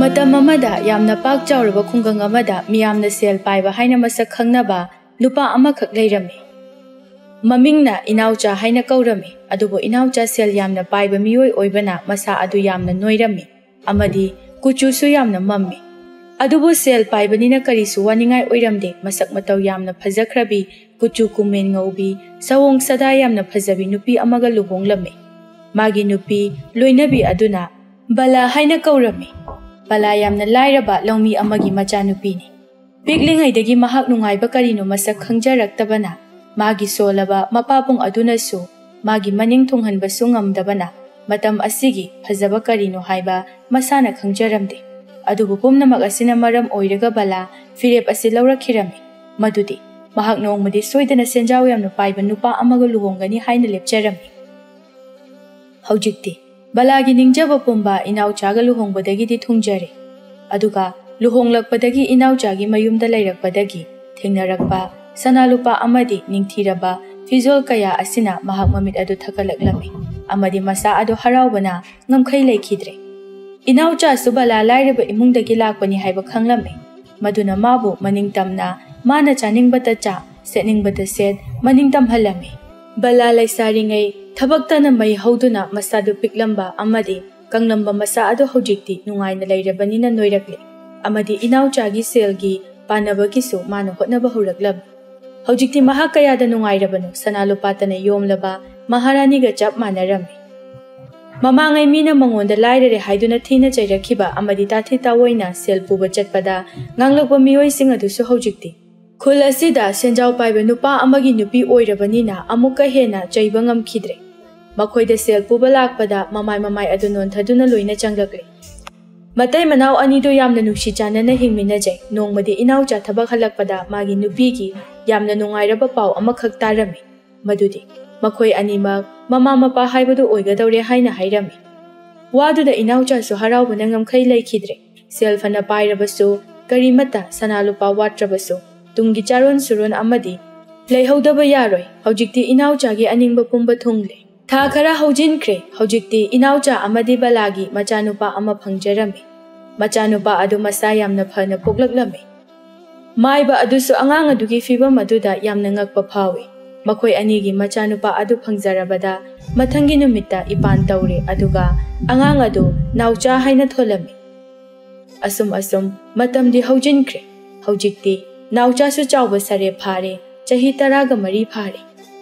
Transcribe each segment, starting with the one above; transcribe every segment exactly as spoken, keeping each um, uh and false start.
ꯃꯇꯝ ꯑꯃꯗ ꯌꯥꯝꯅ ꯄꯥꯛ ꯆꯥꯎꯔꯕ ꯈꯨꯡꯒꯪ ꯑꯃꯗ ꯃꯤꯌꯥꯝꯅ ꯁꯦꯜ ꯄꯥꯏꯕ ꯍꯥꯏꯅ ꯃꯁꯛ ꯈꯪꯅꯕ ꯅꯨꯄꯥ ꯑꯃꯈꯛ ꯂꯩꯔꯝꯃꯤ꯫ ꯃꯃꯤꯡꯅ ꯏꯅꯥꯎꯆꯥ ꯍꯥꯏꯅ ꯀꯧꯔꯝꯃꯤ, ꯑꯗꯨꯕꯨ ꯏꯅꯥꯎꯆꯥ ꯁꯦꯜ ꯌꯥꯝꯅ ꯄꯥꯏꯕ ꯃꯤꯑꯣꯏ ꯑꯣꯏꯕꯅ ꯃꯁꯥ ꯑꯗꯨ ꯌꯥꯝꯅ ꯅꯣꯏꯔꯝꯃꯤ ꯑꯃꯗꯤ ꯀꯨꯆꯨꯁꯨ ꯌꯥꯝꯅ ꯃꯝꯃꯤ꯫ ꯑꯗꯨꯕꯨ ꯁꯦꯜ ꯄꯥꯏꯕꯅꯤꯅ ꯀꯔꯤꯁꯨ ꯋꯥꯅꯤꯡꯉꯥꯏ ꯑꯣꯏꯔꯝꯗꯦ, ꯃꯁꯛ ꯃꯇꯧ ꯌꯥꯝꯅ ꯐꯖꯈ꯭ꯔꯕꯤ, ꯀꯨꯆꯨ ꯀꯨꯃꯦꯟ ꯉꯧꯕꯤ, ꯁꯑꯣꯡ ꯁꯥꯗꯥ ꯌꯥꯝꯅ ꯐꯖꯕꯤ ꯅꯨꯄꯤ ꯑꯃꯒ ꯂꯨꯍꯣꯡꯂꯝꯃꯤ꯫ ꯃꯥꯒꯤ ꯅꯨꯄꯤ ꯂꯣꯏꯅꯕꯤ ꯑꯗꯨꯅ ꯕꯂꯥ ꯍꯥꯏꯅ ꯀꯧꯔꯝꯃꯤ꯫ ꯕꯂꯥ ꯌꯥꯝꯅ ꯂꯥꯏꯔꯕ ꯂꯧꯃꯤ ꯑꯃꯒꯤ ꯃꯆꯥꯅꯨꯄꯤꯅꯤ꯫ ꯄꯤꯛꯂꯤꯉꯩꯗꯒꯤ ꯃꯍꯥꯛ ꯅꯨꯡꯉꯥꯏꯕ ꯀꯔꯤꯅꯣ ꯃꯁꯛ ꯈꯪꯖꯔꯛꯇꯕꯅ ꯃꯥꯒꯤ ꯁꯣꯜꯂꯕ ꯃꯄꯥꯕꯨꯡ ꯑꯗꯨꯅꯁꯨ ꯃꯥꯒꯤ ꯃꯅꯤꯡ ꯊꯨꯡꯍꯟꯕꯁꯨ ꯉꯝꯗꯕꯅ ꯃꯇꯝ ꯑꯁꯤꯒꯤ ꯐꯖꯕ ꯀꯔꯤꯅꯣ ꯍꯥꯏꯕ ꯃꯁꯥꯅ ꯈꯪꯖꯔꯝꯗꯦ꯫ ꯑꯗꯨꯕꯨ ꯄꯨꯝꯅꯃꯛ ꯑꯁꯤꯅ ꯃꯔꯝ ꯑꯣꯏꯔꯒ ꯕꯂꯥ ꯐꯤꯔꯦꯞ ꯑꯁꯤ ꯂꯧꯔꯛꯈꯤꯔꯝꯃꯤ, ꯃꯗꯨꯗꯤ ꯃꯍꯥꯛ ꯅꯣꯡꯃꯗꯤ ꯁꯣꯏꯗꯅ ꯁꯦꯟꯖꯥꯎ ꯌꯥꯝꯅ ꯄꯥꯏꯕ ꯅꯨꯄꯥ ꯑꯃꯒ ꯂꯨꯍꯣꯡꯒꯅꯤ ꯍꯥꯏꯅ ꯂꯦꯞꯆꯔꯝꯃꯤ꯫ ꯍꯧꯖꯤꯛꯇꯤ ꯕꯂꯥꯒꯤ ꯅꯤꯡꯖꯕ ꯄꯨꯝꯕ ꯏꯅꯥꯎꯆꯥꯒ ꯂꯨꯍꯣꯡꯕꯗꯒꯤꯗꯤ ꯊꯨꯡꯖꯔꯦ꯫ ꯑꯗꯨꯒ ꯂꯨꯍꯣꯡꯂꯛꯄꯗꯒꯤ ꯏꯅꯥꯎꯆꯥꯒꯤ ꯃꯌꯨꯝꯗ ꯂꯩꯔꯛꯄꯗꯒꯤ ꯊꯦꯡꯅꯔꯛꯄ ꯁꯅꯥ ꯂꯨꯄꯥ ꯑꯃꯗꯤ ꯅꯤꯡꯊꯤꯔꯕ ꯐꯤꯖꯣꯜ ꯀꯌꯥ ꯑꯁꯤꯅ ꯃꯍꯥꯛ ꯃꯃꯤꯠ ꯑꯗꯨ ꯊꯛꯀꯠꯂꯛꯂꯝꯃꯤ ꯑꯃꯗꯤ ꯃꯁꯥ ꯑꯗꯨ ꯍꯔꯥꯎꯕꯅ ꯉꯝꯈꯩ ꯂꯩꯈꯤꯗ꯭ꯔꯦ꯫ ꯏꯅꯥꯎꯆꯥꯁꯨ ꯕꯂꯥ ꯂꯥꯏꯔꯕ ꯏꯃꯨꯡꯗꯒꯤ ꯂꯥꯛꯄꯅꯤ ꯍꯥꯏꯕ ꯈꯪꯂꯝꯃꯤ, ꯃꯗꯨꯅ ꯃꯥꯕꯨ ꯃꯅꯤꯡ ꯇꯝꯅ ꯃꯥꯅ ꯆꯥꯅꯤꯡꯕꯇ ꯆꯥ, ꯁꯦꯠꯅꯤꯡꯕꯇ ꯁꯦꯠ, ꯃꯅꯤꯡ ꯇꯝꯍꯜꯂꯝꯃꯤ꯫ ꯕꯂꯥ ꯂꯩꯁꯥꯔꯤꯉꯩ ꯊꯕꯛꯇꯅ ꯃꯩ ꯍꯧꯗꯨꯅ ꯃꯁꯥꯗꯨ ꯄꯤꯛꯂꯝꯕ ꯑꯃꯗꯤ ꯀꯪꯂꯝꯕ ꯃꯁꯥ ꯑꯗꯨ ꯍꯧꯖꯤꯛꯇꯤ ꯅꯨꯡꯉꯥꯏꯅ ꯂꯩꯔꯕꯅꯤꯅ ꯅꯣꯏꯔꯛꯂꯦ ꯑꯃꯗꯤ ꯏꯅꯥꯎꯆꯥꯒꯤ ꯁꯦꯜꯒꯤ ꯄꯥꯅꯕꯒꯤꯁꯨ ꯃꯥꯅ ꯍꯣꯠꯅꯕ ꯍꯧꯔꯛꯂꯝꯃꯤ꯫ ꯍꯧꯖꯤꯛꯇꯤ ꯃꯍꯥꯛ ꯀꯌꯥꯗ ꯅꯨꯡꯉꯥꯏꯔꯕꯅꯣ, ꯁꯅꯥ ꯂꯨꯄꯥꯇꯅ ꯌꯣꯝꯂꯕ ꯃꯍꯥꯔꯥꯅꯤꯒ ꯆꯞ ꯃꯥꯟꯅꯔꯝꯃꯤ꯫ ꯃꯃꯥꯡꯉꯩ ꯃꯤꯅ ꯃꯉꯣꯟꯗ ꯂꯥꯏꯔꯔꯦ ꯍꯥꯏꯗꯨꯅ ꯊꯤꯅ ꯆꯩꯔꯛꯈꯤꯕ ꯑꯃꯗꯤ ꯇꯥꯊꯤ ꯇꯥꯑꯣꯏꯅ ꯁꯦꯜ ꯄꯨꯕ ꯆꯠꯄꯗ ꯉꯥꯡꯂꯛꯄ ꯃꯤꯑꯣꯏꯁꯤꯡ ꯑꯗꯨꯁꯨ ꯍꯧꯖꯤꯛꯇꯤ ꯈꯨꯜ ꯑꯁꯤꯗ ꯁꯦꯟꯖꯥꯎ ꯄꯥꯏꯕ ꯅꯨꯄꯥ ꯑꯃꯒꯤ ꯅꯨꯄꯤ ꯑꯣꯏꯔꯕꯅꯤꯅ ꯑꯃꯨꯛꯀ ꯍꯦꯟꯅ ꯆꯩꯕ ꯉꯝꯈꯤꯗ꯭ꯔꯦ꯫ ꯃꯈꯣꯏꯗ ꯁꯦꯜ ꯄꯨꯕ ꯂꯥꯛꯄꯗ ꯃꯃꯥꯏ ꯃꯃꯥꯏ ꯑꯗꯨ ꯅꯣꯟꯊꯗꯨꯅ ꯂꯣꯏꯅ ꯆꯪꯂꯛꯂꯦ꯫ ꯃꯇꯩ ꯃꯅꯥꯎ ꯑꯅꯤꯗꯨ ꯌꯥꯝꯅ ꯅꯨꯡꯁꯤ ꯆꯥꯟꯅꯅ ꯍꯤꯡꯃꯤꯟꯅꯖꯩ꯫ ꯅꯣꯡꯃꯗꯤ ꯏꯅꯥꯎꯆꯥ ꯊꯕꯛ ꯍꯜꯂꯛꯄꯗ ꯃꯥꯒꯤ ꯅꯨꯄꯤꯒꯤ ꯌꯥꯝꯅ ꯅꯨꯡꯉꯥꯏꯔꯕ ꯄꯥꯎ ꯑꯃꯈꯛ ꯇꯥꯔꯝꯃꯤ, ꯃꯗꯨꯗꯤ ꯃꯈꯣꯏ ꯑꯅꯤꯃꯛ ꯃꯃꯥ ꯃꯄꯥ ꯍꯥꯏꯕꯗꯨ ꯑꯣꯏꯒꯗꯧꯔꯦ ꯍꯥꯏꯅ ꯍꯥꯏꯔꯝꯃꯤ꯫ ꯋꯥꯗꯨꯗ ꯏꯅꯥꯎꯆꯥꯁꯨ ꯍꯔꯥꯎꯕꯅ ꯉꯝꯈꯩ ꯂꯩꯈꯤꯗ꯭ꯔꯦ꯫ ꯁꯦꯜ ꯐꯅ ꯄꯥꯏꯔꯕꯁꯨ, ꯀꯔꯤꯃꯠꯇ ꯁꯅꯥ ꯂꯨꯄꯥ ꯋꯥꯠꯇ꯭ꯔꯕꯁꯨ, ꯇꯨꯡꯒꯤ ꯆꯥꯔꯣꯟ ꯁꯨꯔꯣꯟ ꯑꯃꯗꯤ ꯂꯩꯍꯧꯗꯕ ꯌꯥꯔꯣꯏ꯫ ꯍꯧꯖꯤꯛꯇꯤ ꯏꯅꯥꯎꯆꯥꯒꯤ ꯑꯅꯤꯡꯕ ꯄꯨꯝꯕ ꯊꯨꯡꯂꯦ꯫ ꯊꯥ ꯈꯔ ꯍꯧꯖꯤꯟꯈ꯭ꯔꯦ꯫ ꯍꯧꯖꯤꯛꯇꯤ ꯏꯅꯥꯎꯆꯥ ꯑꯃꯗꯤ ꯕꯂꯥꯒꯤ ꯃꯆꯥꯅꯨꯄꯥ ꯑꯃ ꯐꯪꯖꯔꯝꯃꯤ꯫ ꯃꯆꯥꯅꯨꯄꯥ ꯑꯗꯨ ꯃꯁꯥ ꯌꯥꯝꯅ ꯐꯅ ꯄꯣꯛꯂꯛꯂꯝꯃꯤ꯫ ꯃꯥꯏꯕ ꯑꯗꯨꯁꯨ ꯑꯉꯥꯡ ꯑꯗꯨꯒꯤ ꯐꯤꯚꯝ ꯑꯗꯨꯗ ꯌꯥꯝꯅ ꯉꯛꯄ ꯐꯥꯎꯏ꯫ ꯃꯈꯣꯏ ꯑꯅꯤꯒꯤ ꯃꯆꯥꯅꯨꯄꯥ ꯑꯗꯨ ꯐꯪꯖꯔꯕꯗ ꯃꯊꯪꯒꯤ ꯅꯨꯃꯤꯠꯇ ꯏꯄꯥꯟ ꯇꯧꯔꯦ, ꯑꯗꯨꯒ ꯑꯉꯥꯡ ꯑꯗꯨ ꯅꯥꯎꯆꯥ ꯍꯥꯏꯅ ꯊꯣꯜꯂꯝꯃꯤ꯫ ꯑꯁꯨꯝ ꯑꯁꯨꯝ ꯃꯇꯝꯗꯤ ꯍꯧꯖꯤꯟꯈ꯭ꯔꯦ꯫ ꯍꯧꯖꯤꯛꯇꯤ ꯅꯥꯎꯆꯥꯁꯨ ꯆꯥꯎꯕ ꯁꯥꯔꯦ ꯐꯥꯔꯦ, ꯆꯍꯤ ꯇꯔꯥꯒ ꯃꯔꯤ ꯐꯥꯔꯦ꯫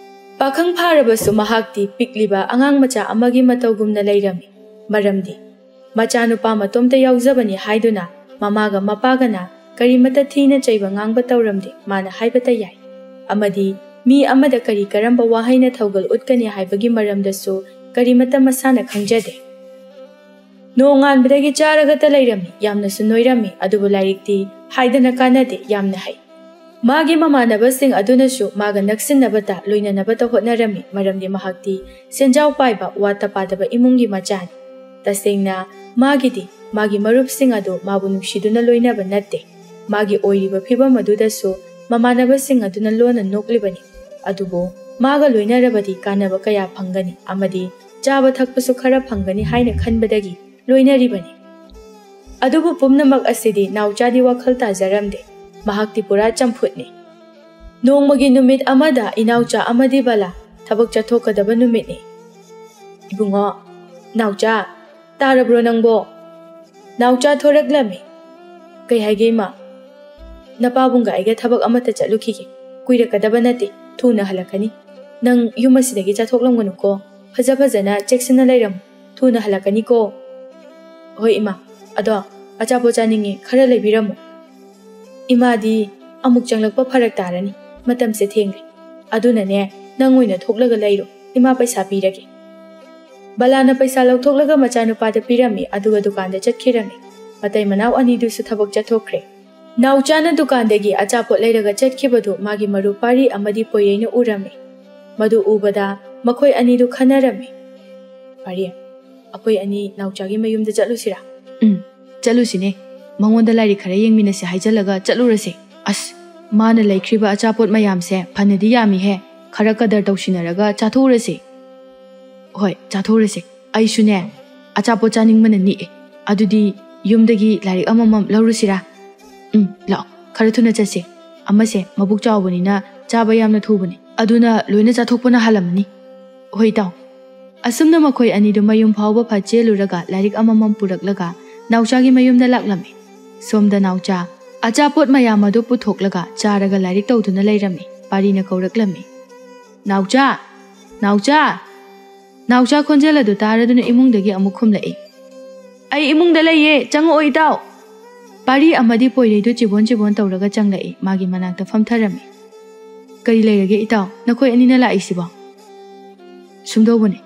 ꯄꯥꯈꯪ ꯐꯥꯔꯕꯁꯨ ꯃꯍꯥꯛꯇꯤ ꯄꯤꯛꯂꯤꯕ ꯑꯉꯥꯡ ꯃꯆꯥ ꯑꯃꯒꯤ ꯃꯇꯧꯒꯨꯝꯅ ꯂꯩꯔꯝꯃꯤ꯫ ꯃꯔꯝꯗꯤ ꯃꯆꯥꯅꯨꯄꯥ ꯃꯇꯣꯝꯇ ꯌꯥꯎꯖꯕꯅꯤ ꯍꯥꯏꯗꯨꯅ ꯃꯃꯥꯒ ꯃꯄꯥꯒꯅ ꯀꯔꯤꯃꯠꯇ ꯊꯤꯅ ꯆꯩꯕ ꯉꯥꯡꯕ ꯇꯧꯔꯝꯗꯦ, ꯃꯥꯅ ꯍꯥꯏꯕꯇ ꯌꯥꯏ꯫ ꯑꯃꯗꯤ ꯃꯤ ꯑꯃꯗ ꯀꯔꯤ ꯀꯔꯝꯕ ꯋꯥꯍꯩꯅ ꯊꯧꯒꯜ ꯎꯠꯀꯅꯤ ꯍꯥꯏꯕꯒꯤ ꯃꯔꯝꯗꯁꯨ ꯀꯔꯤꯃꯠꯇ ꯃꯁꯥꯅ ꯈꯪꯖꯗꯦ꯫ ꯅꯣꯡꯉꯥꯟꯕꯗꯒꯤ ꯆꯥꯔꯒꯇ ꯂꯩꯔꯝꯃꯤ, ꯌꯥꯝꯅꯁꯨ ꯅꯣꯏꯔꯝꯃꯤ, ꯑꯗꯨꯕꯨ ꯂꯥꯏꯔꯤꯛꯇꯤ ꯍꯥꯏꯗꯅ ꯀꯥꯟꯅꯗꯦ, ꯌꯥꯝꯅ ꯍꯩ꯫ ꯃꯥꯒꯤ ꯃꯃꯥꯟꯅꯕꯁꯤꯡ ꯑꯗꯨꯅꯁꯨ ꯃꯥꯒ ꯅꯛꯁꯤꯟꯅꯕꯇ, ꯂꯣꯏꯅꯅꯕꯇ ꯍꯣꯠꯅꯔꯝꯃꯤ, ꯃꯔꯝꯗꯤ ꯃꯍꯥꯛꯇꯤ ꯁꯦꯟꯖꯥꯎ ꯄꯥꯏꯕ, ꯋꯥꯠꯇ ꯄꯥꯗꯕ ꯏꯃꯨꯡꯒꯤ ꯃꯆꯥꯅꯤ꯫ ꯇꯁꯦꯡꯅ ꯃꯥꯒꯤꯗꯤ ꯃꯥꯒꯤ ꯃꯔꯨꯞꯁꯤꯡ ꯑꯗꯨ ꯃꯥꯕꯨ ꯅꯨꯡꯁꯤꯗꯨꯅ ꯂꯣꯏꯅꯕ ꯅꯠꯇꯦ꯫ ꯃꯥꯒꯤ ꯑꯣꯏꯔꯤꯕ ꯐꯤꯚꯝ ꯑꯗꯨꯗꯁꯨ ꯃꯃꯥꯟꯅꯕꯁꯤꯡ ꯑꯗꯨꯅ ꯂꯣꯟꯅ ꯅꯣꯛꯂꯤꯕꯅꯤ꯫ ꯑꯗꯨꯕꯨ ꯃꯥꯒ ꯂꯣꯏꯅꯔꯕꯗꯤ ꯀꯥꯟꯅꯕ ꯀꯌꯥ ꯐꯪꯒꯅꯤ ꯑꯃꯗꯤ ꯆꯥꯕ ꯊꯛꯄꯁꯨ ꯈꯔ ꯐꯪꯒꯅꯤ ꯍꯥꯏꯅ ꯈꯟꯕꯗꯒꯤ ꯂꯣꯏꯅꯔꯤꯕꯅꯤ꯫ ꯑꯗꯨꯕꯨ ꯄꯨꯝꯅꯃꯛ ꯑꯁꯤꯗꯤ ꯅꯥꯎꯆꯥꯗꯤ ꯋꯥꯈꯜ ꯇꯥꯖꯔꯝꯗꯦ꯫ ꯃꯍꯥꯛꯇꯤ ꯄꯨꯔꯥ ꯆꯝꯐꯨꯠꯅꯤ꯫ ꯅꯣꯡꯃꯒꯤ ꯅꯨꯃꯤꯠ ꯑꯃꯗ ꯏꯅꯥꯎꯆꯥ ꯑꯃꯗꯤ ꯕꯂꯥ ꯊꯕꯛ ꯆꯠꯊꯣꯛꯀꯗꯕ ꯅꯨꯃꯤꯠꯅꯤ꯫ "ꯏꯕꯨꯡꯉꯣ, ꯅꯥꯎꯆꯥ, ꯇꯥꯔꯕ꯭ꯔꯣ ꯅꯪꯕꯣ?" ꯅꯥꯎꯆꯥ ꯊꯣꯔꯛꯂꯝꯃꯤ꯫ "ꯀꯩ ꯍꯥꯏꯒꯦ ꯏꯃꯥ?" "ꯅꯄꯥꯕꯨꯡꯒ ꯑꯩꯒ ꯊꯕꯛ ꯑꯃꯠꯇ ꯆꯠꯂꯨꯈꯤꯒꯦ꯫ ꯀꯨꯏꯔꯛꯀꯗꯕ ꯅꯠꯇꯦ, ꯊꯨꯅ ꯍꯜꯂꯛꯀꯅꯤ꯫ ꯅꯪ ꯌꯨꯝ ꯑꯁꯤꯗꯒꯤ ꯆꯠꯊꯣꯛꯂꯝꯒꯅꯨꯀꯣ꯫ ꯐꯖ ꯐꯖꯅ ꯆꯦꯛꯁꯤꯟꯅ ꯂꯩꯔꯝꯃꯨ꯫ ꯊꯨꯅ ꯍꯜꯂꯛꯀꯅꯤꯀꯣ?" "ꯍꯣꯏ ꯏꯃꯥ꯫ ꯑꯗꯣ ꯑꯆꯥꯄꯣꯠ ꯆꯥꯅꯤꯡꯉꯤ, ꯈꯔ ꯂꯩꯕꯤꯔꯝꯃꯨ꯫" "ꯏꯃꯥꯗꯤ ꯑꯃꯨꯛ ꯆꯪꯂꯛꯄ ꯐꯔꯛ ꯇꯥꯔꯅꯤ꯫ ꯃꯇꯝꯁꯦ ꯊꯦꯡꯂꯦ꯫ ꯑꯗꯨꯅꯅꯦ, ꯅꯪ ꯑꯣꯏꯅ ꯊꯣꯛꯂꯒ ꯂꯩꯔꯣ꯫ ꯏꯃꯥ ꯄꯩꯁꯥ ꯄꯤꯔꯒꯦ꯫" ꯕꯂꯥꯅ ꯄꯩꯁꯥ ꯂꯧꯊꯣꯛꯂꯒ ꯃꯆꯥꯅꯨꯄꯥꯗ ꯄꯤꯔꯝꯃꯤ, ꯑꯗꯨꯒ ꯗꯨꯀꯥꯟꯗ ꯆꯠꯈꯤꯔꯝꯃꯤ꯫ ꯃꯇꯩ ꯃꯅꯥꯎ ꯑꯅꯤꯗꯨꯁꯨ ꯊꯕꯛ ꯆꯠꯊꯣꯛꯈ꯭ꯔꯦ꯫ ꯅꯥꯎꯆꯥꯅ ꯗꯨꯀꯥꯟꯗꯒꯤ ꯑꯆꯥꯄꯣꯠ ꯂꯩꯔꯒ ꯆꯠꯈꯤꯕꯗꯨ ꯃꯥꯒꯤ ꯃꯔꯨꯞ ꯄꯥꯔꯤ ꯑꯃꯗꯤ ꯄꯣꯏꯔꯩꯅ ꯎꯔꯝꯃꯤ꯫ ꯃꯗꯨ ꯎꯕꯗ ꯃꯈꯣꯏ ꯑꯅꯤꯗꯨ ꯈꯟꯅꯔꯝꯃꯤ꯫ "ꯄꯥꯔꯤ, ꯑꯩꯈꯣꯏ ꯑꯅꯤ ꯅꯥꯎꯆꯥꯒꯤ ꯃꯌꯨꯝꯗ ꯆꯠꯂꯨꯁꯤꯔꯥ?" "ꯎꯝ, ꯆꯠꯂꯨꯁꯤꯅꯦ꯫ ꯃꯉꯣꯟꯗ ꯂꯥꯏꯔꯤꯛ ꯈꯔ ꯌꯦꯡꯃꯤꯟꯅꯁꯦ ꯍꯥꯏꯖꯜꯂꯒ ꯆꯠꯂꯨꯔꯁꯦ꯫ ꯑꯁ, ꯃꯥꯅ ꯂꯩꯈ꯭ꯔꯤꯕ ꯑꯆꯥꯄꯣꯠ ꯃꯌꯥꯝꯁꯦ ꯐꯅꯗꯤ ꯌꯥꯝꯃꯤꯍꯦ꯫ ꯈꯔ ꯀꯗꯔ ꯇꯧꯁꯤꯟꯅꯔꯒ ꯆꯥꯊꯣꯛꯎꯔꯁꯦ꯫" "ꯍꯣꯏ, ꯆꯥꯊꯣꯛꯎꯔꯁꯦ꯫ ꯑꯩꯁꯨꯅꯦ, ꯑꯆꯥꯄꯣꯠ ꯆꯥꯅꯤꯡꯕꯅ ꯅꯤꯛꯑꯦ꯫ ꯑꯗꯨꯗꯤ ꯌꯨꯝꯗꯒꯤ ꯂꯥꯏꯔꯤꯛ ꯑꯃꯃꯝ ꯂꯧꯔꯨꯁꯤꯔꯥ? ꯎꯝ, ꯂꯥꯛꯑꯣ, ꯈꯔ ꯊꯨꯅ ꯆꯠꯁꯦ꯫ ꯑꯃꯁꯦ ꯃꯕꯨꯛ ꯆꯥꯎꯕꯅꯤꯅ ꯆꯥꯕ ꯌꯥꯝꯅ ꯊꯨꯕꯅꯤ, ꯑꯗꯨꯅ ꯂꯣꯏꯅ ꯆꯥꯊꯣꯛꯄꯅ ꯍꯥꯜꯂꯝꯃꯅꯤ꯫ ꯍꯣꯏ, ꯏꯇꯥꯎ꯫ ꯑꯁꯨꯝꯅ ꯃꯈꯣꯏ ꯑꯅꯤꯗꯨ ꯃꯌꯨꯝ ꯐꯥꯎꯕ ꯐꯠ ꯆꯦꯜꯂꯨꯔꯒ ꯂꯥꯏꯔꯤꯛ ꯑꯃꯃꯝ ꯄꯨꯔꯛꯂꯒ ꯅꯥꯎꯆꯥꯒꯤ ꯃꯌꯨꯝꯗ ꯂꯥꯛꯂꯝꯃꯤ꯫ ꯁꯣꯝꯗ ꯅꯥꯎꯆꯥ ꯑꯆꯥꯄꯣꯠ ꯃꯌꯥꯝ ꯑꯗꯨ ꯄꯨꯊꯣꯛꯂꯒ ꯆꯥꯔꯒ ꯂꯥꯏꯔꯤꯛ ꯇꯧꯗꯨꯅ ꯂꯩꯔꯝꯃꯤ꯫ ꯄꯥꯔꯤꯅ ꯀꯧꯔꯛꯂꯝꯃꯤ, "ꯅꯥꯎꯆꯥ! ꯅꯥꯎꯆꯥ!" ꯅꯥꯎꯆꯥ ꯈꯣꯟꯖꯦꯜ ꯑꯗꯨ ꯇꯥꯔꯗꯨꯅ ꯏꯃꯨꯡꯗꯒꯤ ꯑꯃꯨꯛ ꯈꯨꯝꯂꯛꯏ, "ꯑꯩ ꯏꯃꯨꯡꯗ ꯂꯩꯌꯦ, ꯆꯪꯉꯛꯑꯣ ꯏꯇꯥꯎ!" ꯄꯥꯔꯤ ꯑꯃꯗꯤ ꯄꯣꯏꯔꯩꯗꯨ ꯆꯤꯕꯣꯟ ꯆꯤꯕꯣꯟ ꯇꯧꯔꯒ ꯆꯪꯂꯛꯏ, ꯃꯥꯒꯤ ꯃꯅꯥꯛꯇ ꯐꯝꯊꯔꯝꯃꯤ꯫ "ꯀꯔꯤ ꯂꯩꯔꯒꯦ ꯏꯇꯥꯎ, ꯅꯈꯣꯏ ꯑꯅꯤꯅ ꯂꯥꯛꯏꯁꯤꯕꯣ?" "ꯁꯨꯝꯗꯧꯕꯅꯦ,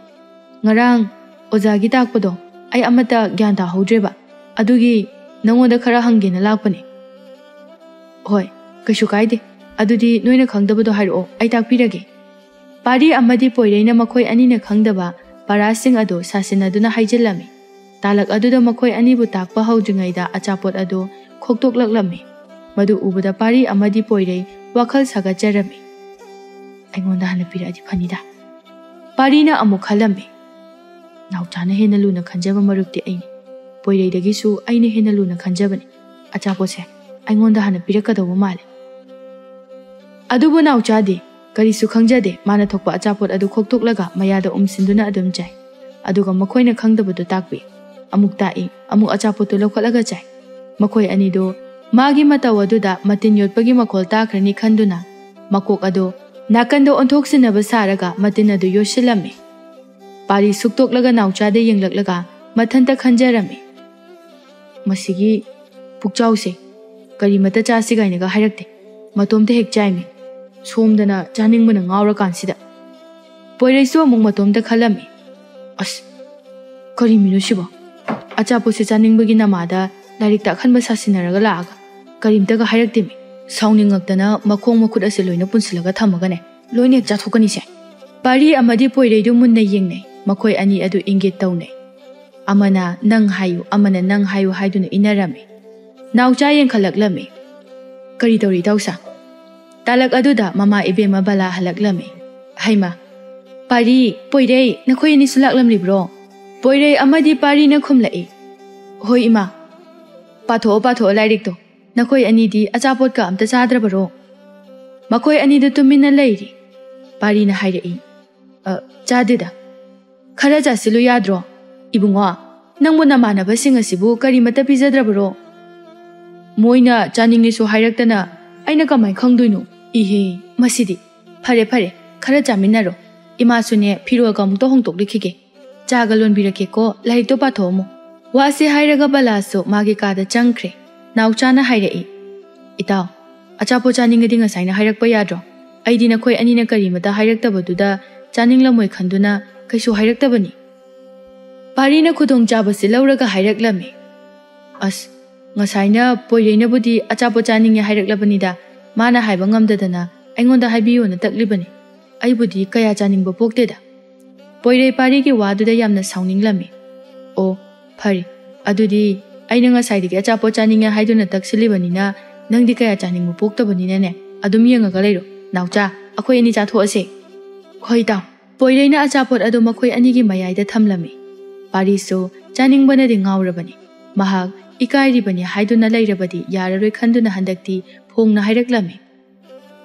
ꯉꯔꯥꯡ ꯑꯣꯖꯥꯒꯤ ꯇꯥꯛꯄꯗꯣ ꯑꯩ ꯑꯃꯠꯇ ꯒ꯭ꯌꯥꯟ ꯇꯥꯍꯧꯗ꯭ꯔꯦꯕ, ꯑꯗꯨꯒꯤ ꯅꯉꯣꯟꯗ ꯈꯔ ꯍꯪꯒꯦꯅ ꯂꯥꯛꯄꯅꯦ꯫" "ꯍꯣꯏ, ꯀꯩꯁꯨ ꯀꯥꯏꯗꯦ꯫ ꯑꯗꯨꯗꯤ ꯅꯣꯏꯅ ꯈꯪꯗꯕꯗꯣ ꯍꯥꯏꯔꯛꯑꯣ, ꯑꯩ ꯇꯥꯛꯄꯤꯔꯒꯦ꯫" ꯄꯥꯔꯤ ꯑꯃꯗꯤ ꯄꯣꯏꯔꯩꯅ ꯃꯈꯣꯏ ꯑꯅꯤꯅ ꯈꯪꯗꯕ ꯄꯔꯥꯁꯤꯡ ꯑꯗꯨ ꯁꯥꯁꯤꯟꯅꯗꯨꯅ ꯍꯥꯏꯖꯤꯜꯂꯝꯃꯤ꯫ ꯇꯥꯂꯛ ꯑꯗꯨꯗ ꯃꯈꯣꯏ ꯑꯅꯤꯕꯨ ꯇꯥꯛꯄ ꯍꯧꯗ꯭ꯔꯤꯉꯩꯗ ꯑꯆꯥꯄꯣꯠ ꯑꯗꯨ ꯈꯣꯛꯇꯣꯛꯂꯛꯂꯝꯃꯤ꯫ ꯃꯗꯨ ꯎꯕꯗ ꯄꯥꯔꯤ ꯑꯃꯗꯤ ꯄꯣꯏꯔꯩ ꯋꯥꯈꯜ ꯁꯥꯒꯠꯆꯔꯝꯃꯤ꯫ "ꯑꯩꯉꯣꯟꯗ ꯍꯥꯟꯅ ꯄꯤꯔꯛꯑꯗꯤ ꯐꯅꯤꯗ꯫" ꯄꯥꯔꯤꯅ ꯑꯃꯨꯛ ꯈꯜꯂꯝꯃꯤ, "ꯅꯥꯎꯆꯥꯅ ꯍꯦꯟꯅ ꯂꯨꯅ ꯈꯟꯖꯕ ꯃꯔꯨꯞꯇꯤ ꯑꯩꯅꯤ꯫ ꯄꯣꯏꯔꯩꯗꯒꯤꯁꯨ ꯑꯩꯅ ꯍꯦꯟꯅ ꯂꯨꯅ ꯈꯟꯖꯕꯅꯤ꯫ ꯑꯆꯥꯄꯣꯠꯁꯦ ꯑꯩꯉꯣꯟꯗ ꯍꯥꯟꯅ ꯄꯤꯔꯛꯀꯗꯧꯕ ꯃꯥꯜꯂꯦ꯫" ꯑꯗꯨꯕꯨ ꯅꯥꯎꯆꯥꯗꯤ ꯀꯔꯤꯁꯨ ꯈꯪꯖꯗꯦ꯫ ꯃꯥꯅ ꯊꯣꯛꯄ ꯑꯆꯥꯄꯣꯠ ꯑꯗꯨ ꯈꯣꯛꯇꯣꯛꯂꯒ ꯃꯌꯥꯗ ꯎꯝꯁꯤꯟꯗꯨꯅ ꯑꯗꯨꯝ ꯆꯥꯏ꯫ ꯑꯗꯨꯒ ꯃꯈꯣꯏꯅ ꯈꯪꯗꯕꯗꯨ ꯇꯥꯛꯄꯤ꯫ ꯑꯃꯨꯛ ꯇꯥꯛꯏ, ꯑꯃꯨꯛ ꯑꯆꯥꯄꯣꯠꯇꯨ ꯂꯧꯈꯠꯂꯒ ꯆꯥꯏ꯫ ꯃꯈꯣꯏ ꯑꯅꯤꯗꯨ ꯃꯥꯒꯤ ꯃꯇꯧ ꯑꯗꯨꯗ ꯃꯇꯤꯟ ꯌꯣꯠꯄꯒꯤ ꯃꯈꯣꯜ ꯇꯥꯈ꯭ꯔꯅꯤ ꯈꯟꯗꯨꯅ ꯃꯀꯣꯛ ꯑꯗꯨ ꯅꯥꯀꯟꯗ ꯑꯣꯟꯊꯣꯛꯁꯤꯟꯅꯕ ꯁꯥꯔꯒ ꯃꯇꯤꯟ ꯑꯗꯨ ꯌꯣꯠꯁꯤꯜꯂꯝꯃꯤ꯫ ꯄꯥꯔꯤ ꯁꯨꯛꯇꯣꯛꯂꯒ ꯅꯥꯎꯆꯥꯗ ꯌꯦꯡꯂꯛꯂꯒ ꯃꯊꯟꯇ ꯈꯟꯖꯔꯝꯃꯤ, "ꯃꯁꯤꯒꯤ ꯄꯨꯛꯆꯥꯎꯁꯦ ꯀꯔꯤꯃꯠꯇ ꯆꯥꯁꯤ ꯀꯥꯏꯅꯒ ꯍꯥꯏꯔꯛꯇꯦ꯫ ꯃꯇꯣꯝꯇ ꯍꯦꯛ ꯆꯥꯏꯃꯤ꯫ ꯁꯣꯝꯗꯅ ꯆꯥꯅꯤꯡꯕꯅ ꯉꯥꯎꯔꯀꯥꯟꯁꯤꯗ꯫" ꯄꯣꯏꯔꯩꯁꯨ ꯑꯃꯨꯛ ꯃꯇꯣꯝꯇ ꯈꯜꯂꯝꯃꯤ, "ꯑꯁ, ꯀꯔꯤ ꯃꯤꯅꯣ ꯁꯤꯕꯣ? ꯑꯆꯥꯄꯣꯠꯁꯦ ꯆꯥꯅꯤꯡꯕꯒꯤ ꯅꯃꯥꯗ ꯂꯥꯏꯔꯤꯛ ꯇꯥꯛꯍꯟꯕ ꯁꯥꯁꯤꯟꯅꯔꯒ ꯂꯥꯛꯑꯒ ꯀꯔꯤꯝꯇꯒ ꯍꯥꯏꯔꯛꯇꯦꯃꯤ꯫ ꯁꯥꯎꯅꯤꯡꯉꯛꯇꯅ ꯃꯈꯣꯡ ꯃꯈꯨꯠ ꯑꯁꯦ ꯂꯣꯏꯅ ꯄꯨꯟꯁꯤꯜꯂꯒ ꯊꯝꯃꯒꯅꯦ, ꯂꯣꯏꯅ ꯍꯦꯛ ꯆꯥꯊꯣꯛꯀꯅꯤꯁꯦ꯫" ꯄꯥꯔꯤ ꯑꯃꯗꯤ ꯄꯣꯏꯔꯩꯗꯨ ꯃꯨꯟꯅ ꯌꯦꯡꯅꯩ꯫ ꯃꯈꯣꯏ ꯑꯅꯤ ꯑꯗꯨ ꯏꯪꯒꯤꯠ ꯇꯧꯅꯩ꯫ ꯑꯃꯅ "ꯅꯪ ꯍꯥꯏꯌꯨ, ꯑꯃꯅ "ꯅꯪ ꯍꯥꯏꯌꯨ" ꯍꯥꯏꯗꯨꯅ ꯏꯟꯅꯔꯝꯃꯤ꯫ ꯅꯥꯎꯆꯥ ꯌꯦꯡꯈꯠꯂꯛꯂꯝꯃꯤ꯫ "ꯀꯔꯤ ꯇꯧꯔꯤ ꯏꯇꯥꯎꯁꯥ?" ꯇꯥꯂꯛ ꯑꯗꯨꯗ ꯃꯃꯥ ꯏꯕꯦꯝꯃ ꯕꯂꯥ ꯍꯜꯂꯛꯂꯝꯃꯤ꯫ "ꯍꯩꯃ, ꯄꯥꯔꯤ, ꯄꯣꯏꯔꯩ, ꯅꯈꯣꯏ ꯑꯅꯤꯁꯨ ꯂꯥꯛꯂꯝꯂꯤꯕ꯭ꯔꯣ?" ꯄꯣꯏꯔꯩ ꯑꯃꯗꯤ ꯄꯥꯔꯤꯅ ꯈꯨꯝꯂꯛꯏ, "ꯍꯣꯏ ꯏꯃꯥ, "ꯄꯥꯊꯣꯛꯑꯣ, ꯄꯥꯊꯣꯛꯑꯣ ꯂꯥꯏꯔꯤꯛꯇꯣ꯫ ꯅꯈꯣꯏ ꯑꯅꯤꯗꯤ ꯑꯆꯥꯄꯣꯠꯀ ꯑꯝꯇ ꯆꯥꯗ꯭ꯔꯕꯔꯣ?" "ꯃꯈꯣꯏ ꯑꯅꯤꯗꯨ ꯇꯨꯃꯤꯟꯅ ꯂꯩꯔꯤ", ꯄꯥꯔꯤꯅ ꯍꯥꯏꯔꯛꯏ꯫ "ꯑ, ꯆꯥꯗꯦꯗ꯫ ꯈꯔ ꯆꯥꯁꯤꯜꯂꯨ ꯌꯥꯗ꯭ꯔꯣ? ꯏꯕꯨꯡꯉꯣ, ꯅꯪꯕꯨ ꯅꯃꯥꯟꯅꯕꯁꯤꯡ ꯑꯁꯤꯕꯨ ꯀꯔꯤꯃꯠꯇ ꯄꯤꯖꯗ꯭ꯔꯕꯔꯣ?" "ꯃꯣꯏꯅ ꯆꯥꯅꯤꯡꯉꯦꯁꯨ ꯍꯥꯏꯔꯛꯇꯅ ꯑꯩꯅ ꯀꯃꯥꯏ ꯈꯪꯗꯣꯏꯅꯣ? ꯏꯍꯦ, ꯃꯁꯤꯗꯤ꯫ ꯐꯔꯦ, ꯐꯔꯦ, ꯈꯔ ꯆꯥꯃꯤꯟꯅꯔꯣ꯫ ꯏꯃꯥꯁꯨꯅꯦ, ꯐꯤꯔꯣꯜꯒ ꯑꯃꯨꯛꯇ ꯍꯣꯡꯗꯣꯛꯂꯨꯈꯤꯒꯦ꯫ ꯆꯥꯒ ꯂꯣꯟꯕꯤꯔꯛꯀꯦꯀꯣ, ꯂꯥꯏꯔꯤꯛꯇꯣ ꯄꯥꯊꯣꯛꯑꯝꯃꯣ꯫" ꯋꯥꯁꯤ ꯍꯥꯏꯔꯒ ꯕꯂꯥꯁꯨ ꯃꯥꯒꯤ ꯀꯥꯗ ꯆꯪꯈ꯭ꯔꯦ꯫ ꯅꯥꯎꯆꯥꯅ ꯍꯥꯏꯔꯛꯏ, "ꯏꯇꯥꯎ, ꯑꯆꯥꯄꯣꯠ ꯆꯥꯅꯤꯡꯉꯗꯤ ꯉꯁꯥꯏꯅ ꯍꯥꯏꯔꯛꯄ ꯌꯥꯗ꯭ꯔꯣ? ꯑꯩꯗꯤ ꯅꯈꯣꯏ ꯑꯅꯤꯅ ꯀꯔꯤꯃꯇ ꯍꯥꯏꯔꯛꯇꯕꯗꯨꯗ ꯆꯥꯅꯤꯡꯂꯝꯃꯣꯏ ꯈꯟꯗꯨꯅ ꯀꯩꯁꯨ ꯍꯥꯏꯔꯛꯇꯕꯅꯤ꯫" ꯄꯥꯔꯤꯅ ꯈꯨꯗꯣꯡꯆꯥꯕꯁꯤ ꯂꯧꯔꯒ ꯍꯥꯏꯔꯛꯂꯝꯃꯤ, "ꯑꯁ, ꯉꯁꯥꯏꯅ ꯄꯣꯏꯔꯩꯅꯕꯨꯗꯤ ꯑꯆꯥꯄꯣꯠ ꯆꯥꯅꯤꯡꯉꯦ ꯍꯥꯏꯔꯛꯂꯕꯅꯤꯗ, ꯃꯥꯅ ꯍꯥꯏꯕ ꯉꯝꯗꯗꯅ ꯑꯩꯉꯣꯟꯗ ꯍꯥꯏꯕꯤꯌꯣꯅ ꯇꯛꯂꯤꯕꯅꯤ꯫ ꯑꯩꯕꯨꯗꯤ ꯀꯌꯥ ꯆꯥꯅꯤꯡꯕ ꯄꯣꯛꯇꯦꯗ꯫" ꯄꯣꯏꯔꯩ ꯄꯥꯔꯤꯒꯤ ꯋꯥꯗꯨꯗ ꯌꯥꯝꯅ ꯁꯥꯎꯅꯤꯡꯂꯝꯃꯤ꯫ "ꯑꯣ, ꯐꯔꯦ꯫ ꯑꯗꯨꯗꯤ ꯑꯩꯅ ꯉꯁꯥꯏꯗꯒꯤ ꯑꯆꯥꯄꯣꯠ ꯆꯥꯅꯤꯡꯉꯦ ꯍꯥꯏꯗꯨꯅ ꯇꯛꯁꯤꯜꯂꯤꯕꯅꯤꯅ ꯅꯪꯗꯤ ꯀꯌꯥ ꯆꯥꯅꯤꯡꯕ ꯄꯣꯛꯇꯕꯅꯤꯅꯅꯦ, ꯑꯗꯨꯝ ꯌꯦꯡꯉꯒ ꯂꯩꯔꯣ꯫ ꯅꯥꯎꯆꯥ, ꯑꯩꯈꯣꯏ ꯑꯅꯤ ꯆꯥꯊꯣꯛꯑꯁꯦ꯫" "ꯍꯣꯏ ꯏꯇꯥꯎ꯫" ꯄꯣꯏꯔꯩꯅ ꯑꯆꯥꯄꯣꯠ ꯑꯗꯨ ꯃꯈꯣꯏ ꯑꯅꯤꯒꯤ ꯃꯌꯥꯏꯗ ꯊꯝꯂꯝꯃꯤ꯫ ꯄꯥꯔꯤꯁꯨ ꯆꯥꯅꯤꯡꯕꯅꯗꯤ ꯉꯥꯎꯔꯕꯅꯤ꯫ ꯃꯍꯥꯛ ꯏꯀꯥꯏꯔꯤꯕꯅꯤ ꯍꯥꯏꯗꯨꯅ ꯂꯩꯔꯕꯗꯤ ꯌꯥꯔꯔꯣꯏ ꯈꯟꯗꯨꯅ ꯍꯟꯗꯛꯇꯤ ꯐꯣꯡꯅ ꯍꯥꯏꯔꯛꯂꯝꯃꯤ,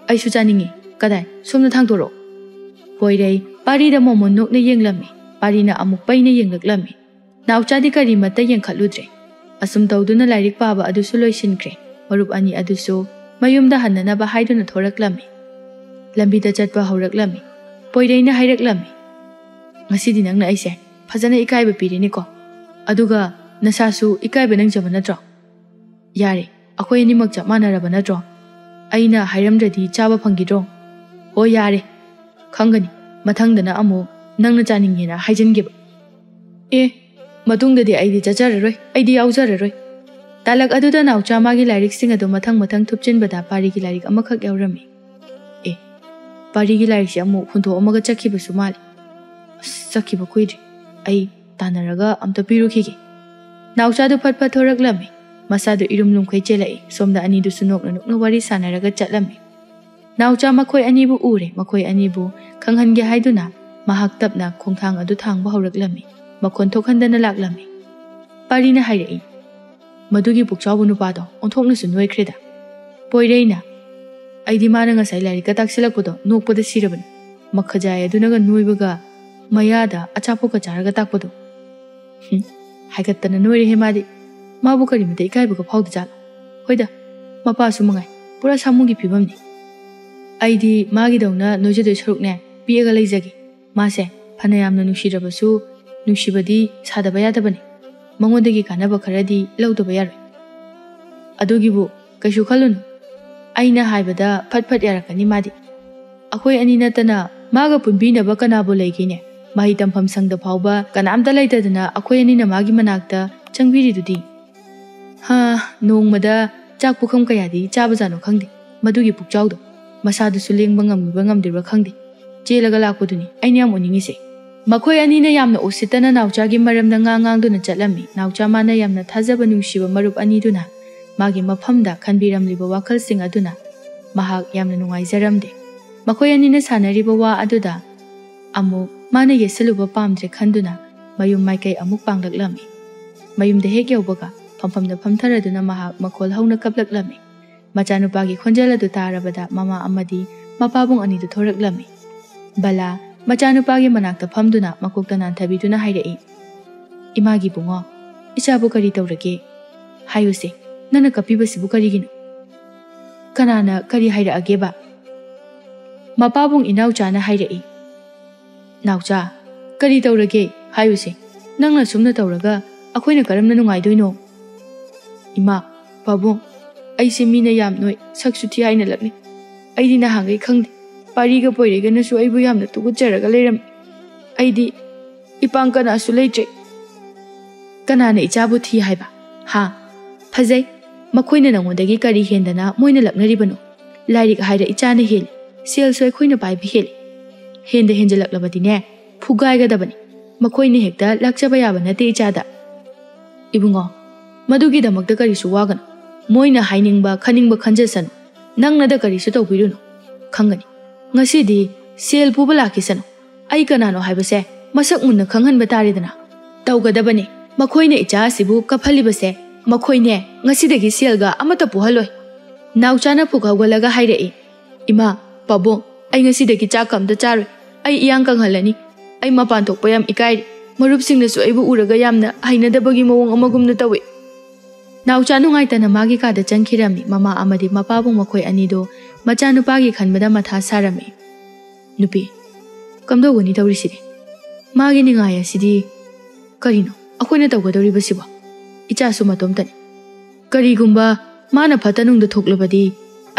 "ꯑꯩꯁꯨ ꯆꯥꯅꯤꯡꯉꯤ꯫ ꯀꯗꯥꯏ? ꯁꯣꯝꯗ ꯊꯥꯡꯗꯣꯔꯛꯑꯣ꯫" ꯄꯣꯏꯔꯩ ꯄꯥꯔꯤꯗ ꯃꯣꯃꯣꯟ ꯅꯣꯛꯅ ꯌꯦꯡꯂꯝꯃꯤ꯫ ꯄꯥꯔꯤꯅ ꯑꯃꯨꯛ ꯄꯩꯅ ꯌꯦꯡꯂꯛꯂꯝꯃꯤ꯫ ꯅꯥꯎꯆꯥꯗꯤ ꯀꯔꯤꯃꯠꯇ ꯌꯦꯡꯈꯠꯂꯨꯗ꯭ꯔꯦ꯫ ꯑꯁꯨꯝ ꯇꯧꯗꯨꯅ ꯂꯥꯏꯔꯤꯛ ꯄꯥꯕ ꯑꯗꯨꯁꯨ ꯂꯣꯏꯁꯤꯟꯈ꯭ꯔꯦ꯫ ꯃꯔꯨꯞ ꯑꯅꯤ ꯑꯗꯨꯁꯨ ꯃꯌꯨꯝꯗ ꯍꯟꯅꯅꯕ ꯍꯥꯏꯗꯨꯅ ꯊꯣꯔꯛꯂꯝꯃꯤ꯫ ꯂꯝꯕꯤꯗ ꯆꯠꯄ ꯍꯧꯔꯛꯂꯝꯃꯤ꯫ ꯄꯣꯏꯔꯩꯅ ꯍꯥꯏꯔꯛꯂꯝꯃꯤ, "ꯉꯁꯤꯗꯤ ꯅꯪꯅ ꯑꯩꯁꯦ ꯐꯖꯅ ꯏꯀꯥꯏꯕ ꯄꯤꯔꯦꯅꯦꯀꯣ꯫ ꯑꯗꯨꯒ ꯅꯁꯥꯁꯨ ꯏꯀꯥꯏꯕ ꯅꯪꯖꯕ ꯅꯠꯇ꯭ꯔꯣ? ꯌꯥꯔꯦ, ꯑꯩꯈꯣꯏ ꯑꯅꯤꯃꯛ ꯆꯞ ꯃꯥꯟꯅꯔꯕ ꯅꯠꯇ꯭ꯔꯣ? ꯑꯩꯅ ꯍꯥꯏꯔꯝꯗ꯭ꯔꯗꯤ ꯆꯥꯕ ꯐꯪꯈꯤꯗ꯭ꯔꯣ? ꯍꯣꯏ, ꯌꯥꯔꯦ, ꯈꯪꯒꯅꯤ꯫ ꯃꯊꯪꯗꯅ ꯑꯃꯨꯛ ꯅꯪꯅ ꯆꯥꯅꯤꯡꯉꯦꯅ ꯍꯥꯏꯖꯤꯟꯈꯤꯕ꯫ ꯑꯦ, ꯃꯇꯨꯡꯗꯗꯤ ꯑꯩꯗꯤ ꯆꯠꯆꯔꯔꯣꯏ, ꯑꯩꯗꯤ ꯌꯥꯎꯖꯔꯔꯣꯏ꯫" ꯇꯥꯂꯛ ꯑꯗꯨꯗ ꯅꯥꯎꯆꯥ ꯃꯥꯒꯤ ꯂꯥꯏꯔꯤꯛꯁꯤꯡ ꯑꯗꯨ ꯃꯊꯪ ꯃꯊꯪ ꯊꯨꯞꯆꯤꯟꯕꯗ ꯄꯥꯔꯤꯒꯤ ꯂꯥꯏꯔꯤꯛ ꯑꯃꯈꯛ ꯌꯥꯎꯔꯝꯃꯤ꯫ ꯑꯦ, ꯄꯥꯔꯤꯒꯤ ꯂꯥꯏꯔꯤꯛꯁꯦ ꯑꯃꯨꯛ ꯍꯨꯟꯗꯣꯛꯑꯝꯃꯒ ꯆꯠꯈꯤꯕꯁꯨ ꯃꯥꯜꯂꯤ꯫ ꯑꯁ, ꯆꯠꯈꯤꯕ ꯀꯨꯏꯗ꯭ꯔꯤ꯫ ꯑꯩ ꯇꯥꯟꯅꯔꯒ ꯑꯝꯇ ꯄꯤꯔꯨꯈꯤꯒꯦ꯫ ꯅꯥꯎꯆꯥꯗꯨ ꯐꯠ ꯐꯠ ꯊꯣꯔꯛꯂꯝꯃꯤ꯫ ꯃꯁꯥꯗꯨ ꯏꯔꯨꯝ ꯂꯨꯝꯈꯩ ꯆꯦꯜꯂꯛꯏ꯫ ꯁꯣꯝꯗ ꯑꯅꯤꯗꯨꯁꯨ ꯅꯣꯛꯅ ꯅꯣꯛꯅ ꯋꯥꯔꯤ ꯁꯥꯟꯅꯔꯒ ꯆꯠꯂꯝꯃꯤ꯫ ꯅꯥꯎꯆꯥ ꯃꯈꯣꯏ ꯑꯅꯤꯕꯨ ꯎꯔꯦ꯫ ꯃꯈꯣꯏ ꯑꯅꯤꯕꯨ ꯈꯪꯍꯟꯒꯦ ꯍꯥꯏꯗꯨꯅ ꯃꯍꯥꯛ ꯇꯞꯅ ꯈꯣꯡꯊꯥꯡ ꯑꯗꯨ ꯊꯥꯡꯕ ꯍꯧꯔꯛꯂꯝꯃꯤ꯫ ꯃꯈꯣꯟ ꯊꯣꯛꯍꯟꯗꯅ ꯂꯥꯛꯂꯝꯃꯤ꯫ ꯄꯥꯔꯤꯅ ꯍꯥꯏꯔꯛꯏ, ꯃꯗꯨꯒꯤ ꯄꯨꯛꯆꯥꯎꯕ ꯅꯨꯄꯥꯗꯣ ꯑꯣꯟꯊꯣꯛꯅꯁꯨ ꯅꯣꯏꯈ꯭ꯔꯦꯗ꯫ ꯄꯣꯏꯔꯩꯅ, "ꯑꯩꯗꯤ ꯃꯥꯅ ꯉꯁꯥꯏ ꯂꯥꯏꯔꯤꯛꯀ ꯇꯥꯛꯁꯤꯜꯂꯛꯄꯗꯣ ꯅꯣꯛꯄꯗ ꯁꯤꯔꯕꯅꯤ꯫ ꯃꯈꯖꯥꯏ ꯑꯗꯨꯅꯒ ꯅꯣꯏꯕꯒ ꯃꯌꯥꯗ ꯑꯆꯥꯄꯣꯠꯀ ꯆꯥꯔꯒ ꯇꯥꯛꯄꯗꯣ꯫ ꯍꯨꯝ, ꯍꯥꯏꯒꯠꯇꯅ ꯅꯣꯏꯔꯦꯍꯦ ꯃꯥꯗꯤ꯫ ꯃꯥꯕꯨ ꯀꯔꯤꯃꯇ ꯏꯀꯥꯏꯕꯒ ꯐꯥꯎꯗꯖꯥꯠꯂꯣ? ꯍꯣꯏꯗ, ꯃꯄꯥꯁꯨ ꯃꯉꯥꯏ, ꯄꯨꯔꯥ ꯁꯥꯃꯨꯒꯤ ꯐꯤꯕꯝꯅꯤ꯫ ꯑꯩꯗꯤ ꯃꯥꯒꯤꯗꯧꯅ ꯅꯣꯏꯖꯗꯣꯏ ꯁꯔꯨꯛꯅꯦ, ꯄꯤꯛꯑꯒ ꯂꯩꯖꯒꯦ꯫ ꯃꯥꯁꯦ ꯐꯅ ꯌꯥꯝꯅ ꯅꯨꯡꯁꯤꯔꯕꯁꯨ ꯅꯨꯡꯁꯤꯕꯗꯤ ꯁꯥꯗꯕ ꯌꯥꯗꯕꯅꯤ꯫ ꯃꯉꯣꯟꯗꯒꯤ ꯀꯥꯟꯅꯕ ꯈꯔꯗꯤ ꯂꯧꯗꯕ ꯌꯥꯔꯣꯏ꯫ ꯑꯗꯨꯒꯤꯕꯨ ꯀꯩꯁꯨ ꯈꯜꯂꯨꯅꯨ꯫ ꯑꯩꯅ ꯍꯥꯏꯕꯗ ꯐꯠ ꯐꯠ ꯌꯥꯔꯛꯀꯅꯤ ꯃꯥꯗꯤ꯫ ꯑꯩꯈꯣꯏ ꯑꯅꯤ ꯅꯠꯇꯅ ꯃꯥꯒ ꯄꯨꯟꯕꯤꯅꯕ ꯀꯅꯥꯕꯨ ꯂꯩꯒꯦꯅꯦ? ꯃꯍꯩ ꯇꯝꯐꯝ ꯁꯪꯗ ꯐꯥꯎꯕ ꯀꯅꯥꯝꯇ ꯂꯩꯇꯗꯅ ꯑꯩꯈꯣꯏ ꯑꯅꯤꯅ ꯃꯥꯒꯤ ꯃꯅꯥꯛꯇ ꯆꯪꯕꯤꯔꯤꯗꯨꯗꯤ꯫ ꯍꯥ, ꯅꯣꯡꯃꯗ ꯆꯥꯛ ꯄꯨꯈꯝ ꯀꯌꯥꯗꯤ ꯆꯥꯕꯖꯥꯠꯅꯣ ꯈꯪꯗꯦ꯫ ꯃꯗꯨꯒꯤ ꯄꯨꯛꯆꯥꯎꯗꯣ꯫ ꯃꯁꯥꯗꯨꯁꯨ ꯂꯦꯡꯕ ꯉꯝꯃꯤꯕ ꯉꯝꯗ꯭ꯔꯤꯕ ꯈꯪꯗꯦ꯫ ꯆꯦꯜꯂꯒ ꯂꯥꯛꯄꯗꯨꯅꯤ ꯑꯩꯅ ꯌꯥꯝ ꯎꯅꯤꯡꯉꯤꯁꯦ꯫ ꯃꯈꯣꯏ ꯑꯅꯤꯅ ꯌꯥꯝꯅ ꯎꯁꯤꯠꯇꯅ ꯅꯥꯎꯆꯥꯒꯤ ꯃꯔꯝꯗ ꯉꯥ ꯉꯥꯡꯗꯨꯅ ꯆꯠꯂꯝꯃꯤ꯫ ꯅꯥꯎꯆꯥ ꯃꯥꯅ ꯌꯥꯝꯅ ꯊꯥꯖꯕ ꯅꯨꯡꯁꯤꯕ ꯃꯔꯨꯞ ꯑꯅꯤꯗꯨꯅ ꯃꯥꯒꯤ ꯃꯐꯝꯗ ꯈꯟꯕꯤꯔꯝꯂꯤꯕ ꯋꯥꯈꯜꯁꯤꯡ ꯑꯗꯨꯅ ꯃꯍꯥꯛ ꯌꯥꯝꯅ ꯅꯨꯡꯉꯥꯏꯖꯔꯝꯗꯦ꯫ ꯃꯈꯣꯏ ꯑꯅꯤꯅ ꯁꯥꯟꯅꯔꯤꯕ ꯋꯥ ꯑꯗꯨꯗ ꯑꯃꯨꯛ ꯃꯥꯅ ꯌꯦꯠꯁꯜꯂꯨꯕ ꯄꯥꯝꯗ꯭ꯔꯦ ꯈꯟꯗꯨꯅ ꯃꯌꯨꯝ ꯃꯥꯏꯀꯩ ꯑꯃꯨꯛ ꯄꯥꯡꯂꯛꯂꯝꯃꯤ꯫ ꯃꯌꯨꯝꯗ ꯍꯦꯛ ꯌꯧꯕꯒ ꯐꯝꯐꯝꯗ ꯐꯝꯊꯔꯗꯨꯅ ꯃꯍꯥꯛ ꯃꯈꯣꯜ ꯍꯧꯅ ꯀꯞꯂꯛꯂꯝꯃꯤ꯫ ꯃꯆꯥꯅꯨꯄꯥꯒꯤ ꯈꯣꯟꯖꯦꯜ ꯑꯗꯨ ꯇꯥꯔꯕꯗ ꯃꯃꯥ ꯑꯃꯗꯤ ꯃꯄꯥꯕꯨꯡ ꯑꯅꯤꯗꯨ ꯊꯣꯔꯛꯂꯝꯃꯤ꯫ ꯕꯂꯥ ꯃꯆꯥꯅꯨꯄꯥꯒꯤ ꯃꯅꯥꯛꯇ ꯐꯝꯗꯨꯅ ꯃꯀꯣꯛꯇ ꯅꯥꯟꯊꯕꯤꯗꯨꯅ ꯍꯥꯏꯔꯛꯏ, "ꯏꯃꯥꯒꯤ ꯕꯨꯡꯉꯣ, ꯏꯆꯥꯕꯨ ꯀꯔꯤ ꯇꯧꯔꯒꯦ? ꯍꯥꯏꯌꯨꯁꯦ, ꯅꯪꯅ ꯀꯞꯄꯤꯕꯁꯤꯕꯨ ꯀꯔꯤꯒꯤꯅꯣ? ꯀꯅꯥꯅ ꯀꯔꯤ ꯍꯥꯏꯔꯛꯑꯒꯦꯕ?" ꯃꯄꯥꯕꯨꯡ ꯏꯅꯥꯎꯆꯥꯅ ꯍꯥꯏꯔꯛꯏ, "ꯅꯥꯎꯆꯥ, ꯀꯔꯤ ꯇꯧꯔꯒꯦ? ꯍꯥꯏꯌꯨꯁꯦ꯫ ꯅꯪꯅ ꯁꯨꯝꯅ ꯇꯧꯔꯒ ꯑꯩꯈꯣꯏꯅ ꯀꯔꯝꯅ ꯅꯨꯡꯉꯥꯏꯗꯣꯏꯅꯣ?" "ꯏꯃꯥ, ꯄꯥꯕꯨꯡ, ꯑꯩꯁꯦ ꯃꯤꯅ ꯌꯥꯝ ꯅꯣꯏ, ꯁꯛꯁꯨ ꯊꯤ ꯍꯥꯏꯅ ꯂꯛꯅꯩ꯫ ꯑꯩꯗꯤ ꯅꯍꯥꯟꯈꯩ ꯈꯪꯗꯦ꯫ ꯄꯥꯔꯤꯒ ꯄꯣꯏꯔꯩꯒꯅꯁꯨ ꯑꯩꯕꯨ ꯌꯥꯝꯅ ꯇꯨꯀꯠꯆꯔꯒ ꯂꯩꯔꯝꯃꯤ꯫ ꯑꯩꯗꯤ ꯏꯄꯥꯡ ꯀꯅꯥꯁꯨ ꯂꯩꯇ꯭ꯔꯦ꯫" "ꯀꯅꯥꯅ ꯏꯆꯥꯕꯨ ꯊꯤ ꯍꯥꯏꯕ? ꯍꯥ? ꯐꯖꯩ꯫ ꯃꯈꯣꯏꯅ ꯅꯉꯣꯟꯗꯒꯤ ꯀꯔꯤ ꯍꯦꯟꯗꯅ ꯃꯣꯏꯅ ꯂꯛꯅꯔꯤꯕꯅꯣ? ꯂꯥꯏꯔꯤꯛ ꯍꯥꯏꯔ ꯏꯆꯥꯅ ꯍꯦꯜꯂꯤ, ꯁꯦꯜꯁꯨ ꯑꯩꯈꯣꯏꯅ ꯄꯥꯏꯕ ꯍꯦꯜꯂꯤ꯫ ꯍꯦꯟꯗ ꯍꯦꯟꯖꯜꯂꯛꯂꯕꯗꯤꯅꯦ, ꯐꯨꯒꯥꯏꯒꯗꯕꯅꯤ꯫ ꯃꯈꯣꯏꯅ ꯍꯦꯛꯇ ꯂꯥꯛꯆꯕ ꯌꯥꯕ ꯅꯠꯇꯦ ꯏꯆꯥꯗ꯫" "ꯏꯕꯨꯡꯉꯣ, ꯃꯗꯨꯒꯤꯗꯃꯛꯇ ꯀꯔꯤꯁꯨ ꯋꯥꯒꯅꯨ꯫ ꯃꯣꯏꯅ ꯍꯥꯏꯅꯤꯡꯕ ꯈꯟꯅꯤꯡꯕ ꯈꯟꯖꯁꯅꯨ꯫ ꯅꯪꯅꯗ ꯀꯔꯤꯁꯨ ꯇꯧꯕꯤꯔꯨꯅꯨ꯫ ꯈꯪꯒꯅꯤ꯫ ꯉꯁꯤꯗꯤ ꯁꯦꯜ ꯄꯨꯕ ꯂꯥꯛꯈꯤꯁꯅꯨ꯫ ꯑꯩ ꯀꯅꯥꯅꯣ ꯍꯥꯏꯕꯁꯦ ꯃꯁꯛ ꯃꯨꯟꯅ ꯈꯪꯍꯟꯕ ꯇꯥꯔꯦꯗꯅ꯫" "ꯇꯧꯒꯗꯕꯅꯤ꯫ ꯃꯈꯣꯏꯅ ꯏꯆꯥ ꯑꯁꯤꯕꯨ ꯀꯞꯍꯜꯂꯤꯕꯁꯦ "ꯃꯈꯣꯏꯅꯦ, ꯉꯁꯤꯗꯒꯤ ꯁꯦꯜꯒ ꯑꯃꯠꯇ ꯄꯨꯍꯜꯂꯣꯏ꯫" ꯅꯥꯎꯆꯥꯅ ꯐꯨꯛ ꯍꯧꯒꯠꯂꯒ ꯍꯥꯏꯔꯛꯏ꯫ "ꯏꯃꯥ, ꯄꯥꯕꯨꯡ, ꯑꯩ ꯉꯁꯤꯗꯒꯤ ꯆꯥꯛꯀ ꯑꯝꯇ ꯆꯥꯔꯣꯏ꯫ ꯑꯩ ꯏꯌꯥꯡ ꯀꯪꯍꯜꯂꯅꯤ꯫ ꯑꯩ ꯃꯄꯥꯟ ꯊꯣꯛꯄ ꯌꯥꯝ ꯏꯀꯥꯏꯔꯦ꯫ ꯃꯔꯨꯞꯁꯤꯡꯅꯁꯨ ꯑꯩꯕꯨ ꯎꯔꯒ ꯌꯥꯝꯅ ꯍꯩꯅꯗꯕꯒꯤ ꯃꯑꯣꯡ ꯑꯃꯒꯨꯝꯅ ꯇꯧꯏ꯫" ꯅꯥꯎꯆꯥ ꯅꯨꯡꯉꯥꯏꯇꯅ ꯃꯥꯒꯤ ꯀꯥꯗ ꯆꯪꯈꯤꯔꯝꯃꯤ꯫ ꯃꯃꯥ ꯑꯃꯗꯤ ꯃꯄꯥꯕꯨꯡ ꯃꯈꯣꯏ ꯑꯅꯤꯗꯨ ꯃꯆꯥꯅꯨꯄꯥꯒꯤ ꯈꯟꯕꯗ ꯃꯊꯥ ꯁꯥꯔꯝꯃꯤ꯫ "ꯅꯨꯄꯤ, ꯀꯝꯗꯧꯒꯅꯤ ꯇꯧꯔꯤꯁꯤꯗꯤ? ꯃꯥꯒꯤ ꯅꯤꯡꯉꯥꯏ ꯑꯁꯤꯗꯤ ꯀꯔꯤꯅꯣ ꯑꯩꯈꯣꯏꯅ ꯇꯧꯒꯗꯧꯔꯤꯕꯁꯤꯕꯣ? ꯏꯆꯥꯁꯨ ꯃꯇꯣꯝꯇꯅꯤ꯫ ꯀꯔꯤꯒꯨꯝꯕ ꯃꯥꯅ ꯐꯠꯇ ꯅꯨꯡꯗ ꯊꯣꯛꯂꯕꯗꯤ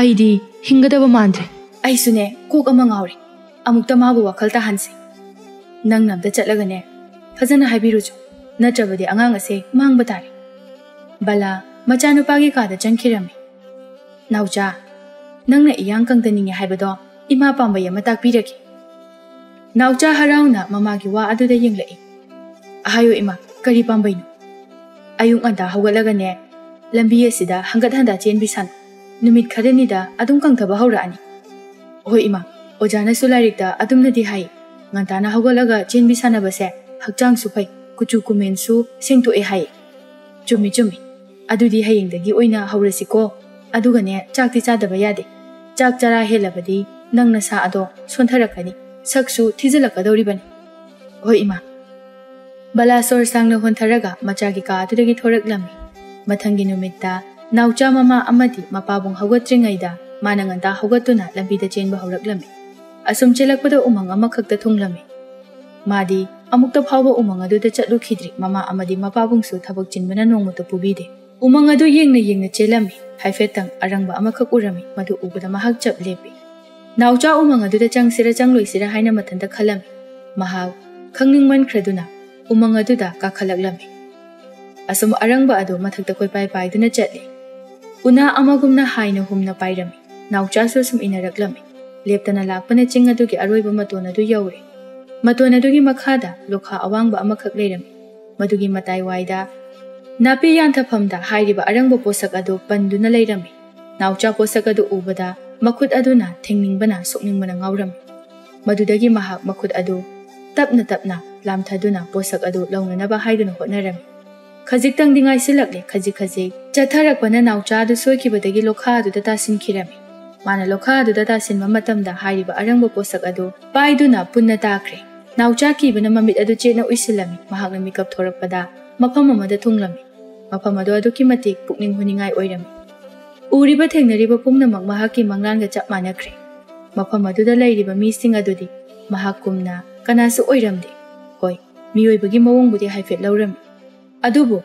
ꯑꯩꯗꯤ ꯍꯤꯡꯒꯗꯕ ꯃꯥꯟꯗ꯭ꯔꯦ꯫" "ꯑꯩꯁꯨꯅꯦ, ꯀꯣꯛ ꯑꯃ ꯉꯥꯎꯔꯦ꯫ ꯑꯃꯨꯛꯇ ꯃꯥꯕꯨ ꯋꯥꯈꯜ ꯇꯥꯍꯟꯁꯤ꯫ ꯅꯪꯅ ꯑꯝꯇ ꯆꯠꯂꯒꯅꯦ, ꯐꯖꯅ ꯍꯥꯏꯕꯤꯔꯨꯆꯣ꯫ ꯅꯠꯇ꯭ꯔꯕꯗꯤ ꯑꯉꯥꯡ ꯑꯁꯦ ꯃꯥꯡꯕ ꯇꯥꯔꯦ꯫" ꯕꯂꯥ ꯃꯆꯥꯅꯨꯄꯥꯒꯤ ꯀꯥꯗ ꯆꯪꯈꯤꯔꯝꯃꯤ꯫ "ꯅꯥꯎꯆꯥ, ꯅꯪꯅ ꯏꯌꯥꯡ ꯀꯪꯗꯅꯤꯡꯉꯦ ꯍꯥꯏꯕꯗꯣ ꯏꯃꯥ ꯄꯥꯝꯕꯩ ꯑꯃ ꯇꯥꯛꯄꯤꯔꯒꯦ꯫" ꯅꯥꯎꯆꯥ ꯍꯔꯥꯎꯅ ꯃꯃꯥꯒꯤ ꯋꯥ ꯑꯗꯨꯗ ꯌꯦꯡꯂꯛꯏ꯫ "ꯑꯍꯥꯏꯌꯣ ꯏꯃꯥ, ꯀꯔꯤ ꯄꯥꯝꯕꯩꯅꯣ?" "ꯑꯌꯨꯛ ꯉꯟꯇꯥ ꯍꯧꯒꯠꯂꯒꯅꯦ, ꯂꯝꯕꯤ ꯑꯁꯤꯗ ꯍꯪꯒꯠ ꯍꯟꯗꯥ ꯆꯦꯟꯕꯤ ꯁꯥꯟꯅꯧ꯫ ꯅꯨꯃꯤꯠ ꯈꯔꯅꯤꯗ ꯑꯗꯨꯝ ꯀꯪꯊꯕ ꯍꯧꯔꯛꯑꯅꯤ꯫" "ꯍꯣꯏ ꯏꯃꯥ, ꯑꯣꯖꯥꯅꯁꯨ ꯂꯥꯏꯔꯤꯛꯇ ꯑꯗꯨꯝꯅꯗꯤ ꯍꯥꯏ, ꯉꯟꯇꯥꯅ ꯍꯧꯒꯠꯂꯒ ꯆꯦꯟꯕꯤ ꯁꯥꯟꯅꯕꯁꯦ ꯍꯛꯆꯥꯡꯁꯨ ꯐꯩ, ꯀꯨꯆꯨ ꯀꯨꯃꯦꯟꯁꯨ ꯁꯦꯡꯗꯣꯛꯑꯦ ꯍꯥꯏ꯫" "ꯆꯨꯝꯃꯤ, ꯆꯨꯝꯃꯤ꯫ ꯑꯗꯨꯗꯤ ꯍꯌꯦꯡꯗꯒꯤ ꯑꯣꯏꯅ ꯍꯧꯔꯁꯤꯀꯣ꯫ ꯑꯗꯨꯒꯅꯦ, ꯆꯥꯛꯇꯤ ꯆꯥꯗꯕ ꯌꯥꯗꯦ꯫ ꯆꯥꯛ ꯆꯔꯥ ꯍꯦꯜꯂꯕꯗꯤ ꯅꯪ ꯅꯁꯥ ꯑꯗꯣ ꯁꯣꯟꯊꯔꯛꯀꯅꯤ, ꯁꯛꯁꯨ ꯊꯤꯖꯤꯜꯂꯛꯀꯗꯧꯔꯤꯕꯅꯤ꯫" "ꯍꯣꯏ ꯏꯃꯥ꯫" ꯕꯂꯥ ꯁꯣꯔ ꯁꯥꯡꯅ ꯍꯣꯟꯊꯔꯒ ꯃꯆꯥꯒꯤ ꯀꯥ ꯑꯗꯨꯗꯒꯤ ꯊꯣꯔꯛꯂꯝꯃꯤ꯫ ꯃꯊꯪꯒꯤ ꯅꯨꯃꯤꯠꯇ ꯅꯥꯎꯆꯥ ꯃꯃꯥ ꯑꯃꯗꯤ ꯃꯄꯥꯕꯨꯡ ꯍꯧꯒꯠꯇ꯭ꯔꯤꯉꯩꯗ ꯃꯥꯅ ꯉꯟꯇꯥ ꯍꯧꯒꯠꯇꯨꯅ ꯂꯝꯕꯤꯗ ꯆꯦꯟꯕ ꯍꯧꯔꯛꯂꯝꯃꯤ꯫ ꯑꯁꯨꯝ ꯆꯦꯜꯂꯛꯄꯗ ꯎꯃꯪ ꯑꯃꯈꯛꯇ ꯊꯨꯡꯂꯝꯃꯤ꯫ ꯃꯥꯗꯤ ꯑꯃꯨꯛꯇ ꯐꯥꯎꯕ ꯎꯃꯪ ꯑꯗꯨꯗ ꯆꯠꯂꯨꯈꯤꯗ꯭ꯔꯤ꯫ ꯃꯃꯥ ꯑꯃꯗꯤ ꯃꯄꯥꯕꯨꯡꯁꯨ ꯊꯕꯛ ꯆꯤꯟꯕꯅ ꯅꯣꯡꯃꯇ ꯄꯨꯕꯤꯗꯦ꯫ ꯎꯃꯪ ꯑꯗꯨ ꯌꯦꯡꯅ ꯌꯦꯡꯅ ꯆꯦꯜꯂꯝꯃꯤ꯫ ꯍꯥꯏꯐꯦꯠꯇꯪ ꯑꯔꯪꯕ ꯑꯃꯈꯛ ꯎꯔꯝꯃꯤ꯫ ꯃꯗꯨ ꯎꯕꯗ ꯃꯍꯥꯛ ꯆꯞ ꯂꯦꯞꯄꯤ꯫ ꯅꯥꯎꯆꯥ ꯎꯃꯪ ꯑꯗꯨꯗ ꯆꯪꯁꯤꯔ ꯆꯪꯂꯣꯏꯁꯤꯔ ꯍꯥꯏꯅ ꯃꯊꯟꯇ ꯈꯜꯂꯝꯃꯤ꯫ ꯃꯍꯥꯛ ꯈꯪꯅꯤꯡꯃꯟꯈ꯭ꯔꯗꯨꯅ ꯎꯃꯪ ꯑꯗꯨꯗ ꯀꯥꯈꯠꯂꯛꯂꯝꯃꯤ꯫ ꯑꯁꯨꯝ ꯑꯔꯪꯕ ꯑꯗꯨ ꯃꯊꯛꯇ ꯀꯣꯏꯄꯥꯏ ꯄꯥꯏꯗꯨꯅ ꯆꯠꯂꯤ꯫ ꯎꯅꯥ ꯑꯃꯒꯨꯝꯅ ꯍꯥꯏꯅ ꯍꯨꯝꯅ ꯄꯥꯏꯔꯝꯃꯤ꯫ ꯅꯥꯎꯆꯥꯁꯨ ꯁꯨꯝ ꯏꯟꯅꯔꯛꯂꯝꯃꯤ꯫ ꯂꯦꯞꯇꯅ ꯂꯥꯛꯄꯅ ꯆꯤꯡ ꯑꯗꯨꯒꯤ ꯑꯔꯣꯏꯕ ꯃꯇꯣꯟ ꯑꯗꯨ ꯌꯧꯔꯦ꯫ ꯃꯇꯣꯟ ꯑꯗꯨꯒꯤ ꯃꯈꯥꯗ ꯂꯣꯈꯥ ꯑꯋꯥꯡꯕ ꯑꯃꯈꯛ ꯂꯩꯔꯝꯃꯤ꯫ ꯃꯗꯨꯒꯤ ꯃꯇꯥꯏꯋꯥꯏꯗ ꯅꯥꯄꯤ ꯌꯥꯟꯊꯐꯝꯗ ꯍꯥꯏꯔꯤꯕ ꯑꯔꯪꯕ ꯄꯣꯠꯁꯛ ꯑꯗꯨ ꯄꯟꯗꯨꯅ ꯂꯩꯔꯝꯃꯤ꯫ ꯅꯥꯎꯆꯥ ꯄꯣꯠꯁꯛ ꯑꯗꯨ ꯎꯕꯗ ꯃꯈꯨꯠ ꯑꯗꯨꯅ ꯊꯦꯡꯅꯤꯡꯕꯅ ꯁꯣꯛꯅꯤꯡꯕꯅ ꯉꯥꯎꯔꯝꯃꯤ꯫ ꯃꯗꯨꯗꯒꯤ ꯃꯍꯥꯛ ꯃꯈꯨꯠ ꯑꯗꯨ ꯇꯞꯅ ꯇꯞꯅ ꯂꯥꯝꯊꯗꯨꯅ ꯄꯣꯠꯁꯛ ꯑꯗꯨ ꯂꯧꯅꯅꯕ ꯍꯥꯏꯗꯨꯅ ꯍꯣꯠꯅꯔꯝꯃꯤ꯫ ꯈꯖꯤꯛꯇꯪꯗꯤ ꯉꯥꯏꯁꯤꯜꯂꯛꯂꯦ, ꯈꯖꯤꯛ ꯈꯖꯤꯛ꯫ ꯆꯠꯊꯔꯛꯄꯅ ꯅꯥꯎꯆꯥ ꯑꯗꯨ ꯁꯣꯏꯈꯤꯕꯗꯒꯤ ꯂꯣꯈꯥ ꯑꯗꯨꯗ ꯇꯥꯁꯤꯟꯈꯤꯔꯝꯃꯤ꯫ ꯃꯥꯅ ꯂꯣꯈꯥ ꯑꯗꯨꯗ ꯇꯥꯁꯤꯟꯕ ꯃꯇꯝꯗ ꯍꯥꯏꯔꯤꯕ ꯑꯔꯪꯕ ꯄꯣꯠꯁꯛ ꯑꯗꯨ ꯄꯥꯏꯗꯨꯅ ꯄꯨꯟꯅ ꯇꯥꯈ꯭ꯔꯦ꯫ ꯅꯥꯎꯆꯥ ꯀꯤꯕꯅ ꯃꯃꯤꯠ ꯑꯗꯨ ꯆꯦꯠꯅ ꯎꯏꯁꯤꯜꯂꯝꯃꯤ꯫ ꯃꯍꯥꯛꯅ ꯃꯤꯀꯞ ꯊꯣꯔꯛꯄꯗ ꯃꯐꯝ ꯑꯃꯗ ꯊꯨꯡꯂꯝꯃꯤ꯫ ꯃꯐꯝ ꯑꯗꯨ ꯑꯗꯨꯛꯀꯤ ꯃꯇꯤꯛ ꯄꯨꯛꯅꯤꯡ ꯍꯨꯅꯤꯡꯉꯥꯏ ꯑꯣꯏꯔꯝꯃꯤ꯫ ꯎꯔꯤꯕ ꯊꯦꯡꯅꯔꯤꯕ ꯄꯨꯝꯅꯃꯛ ꯃꯍꯥꯛꯀꯤ ꯃꯪꯂꯥꯟꯒ ꯆꯞ ꯃꯥꯟꯅꯈ꯭ꯔꯦ꯫ ꯃꯐꯝ ꯑꯗꯨꯗ ꯂꯩꯔꯤꯕ ꯃꯤꯁꯤꯡ ꯑꯗꯨꯗꯤ ꯃꯍꯥꯛꯀꯨꯝꯅ ꯀꯅꯥꯁꯨ ꯑꯣꯏꯔꯝꯗꯦ꯫ ꯍꯣꯏ, ꯃꯤꯑꯣꯏꯕꯒꯤ ꯃꯑꯣꯡꯕꯨꯗꯤ ꯍꯥꯏꯐꯦꯠ ꯂꯧꯔꯝꯃꯤ, ꯑꯗꯨꯕꯨ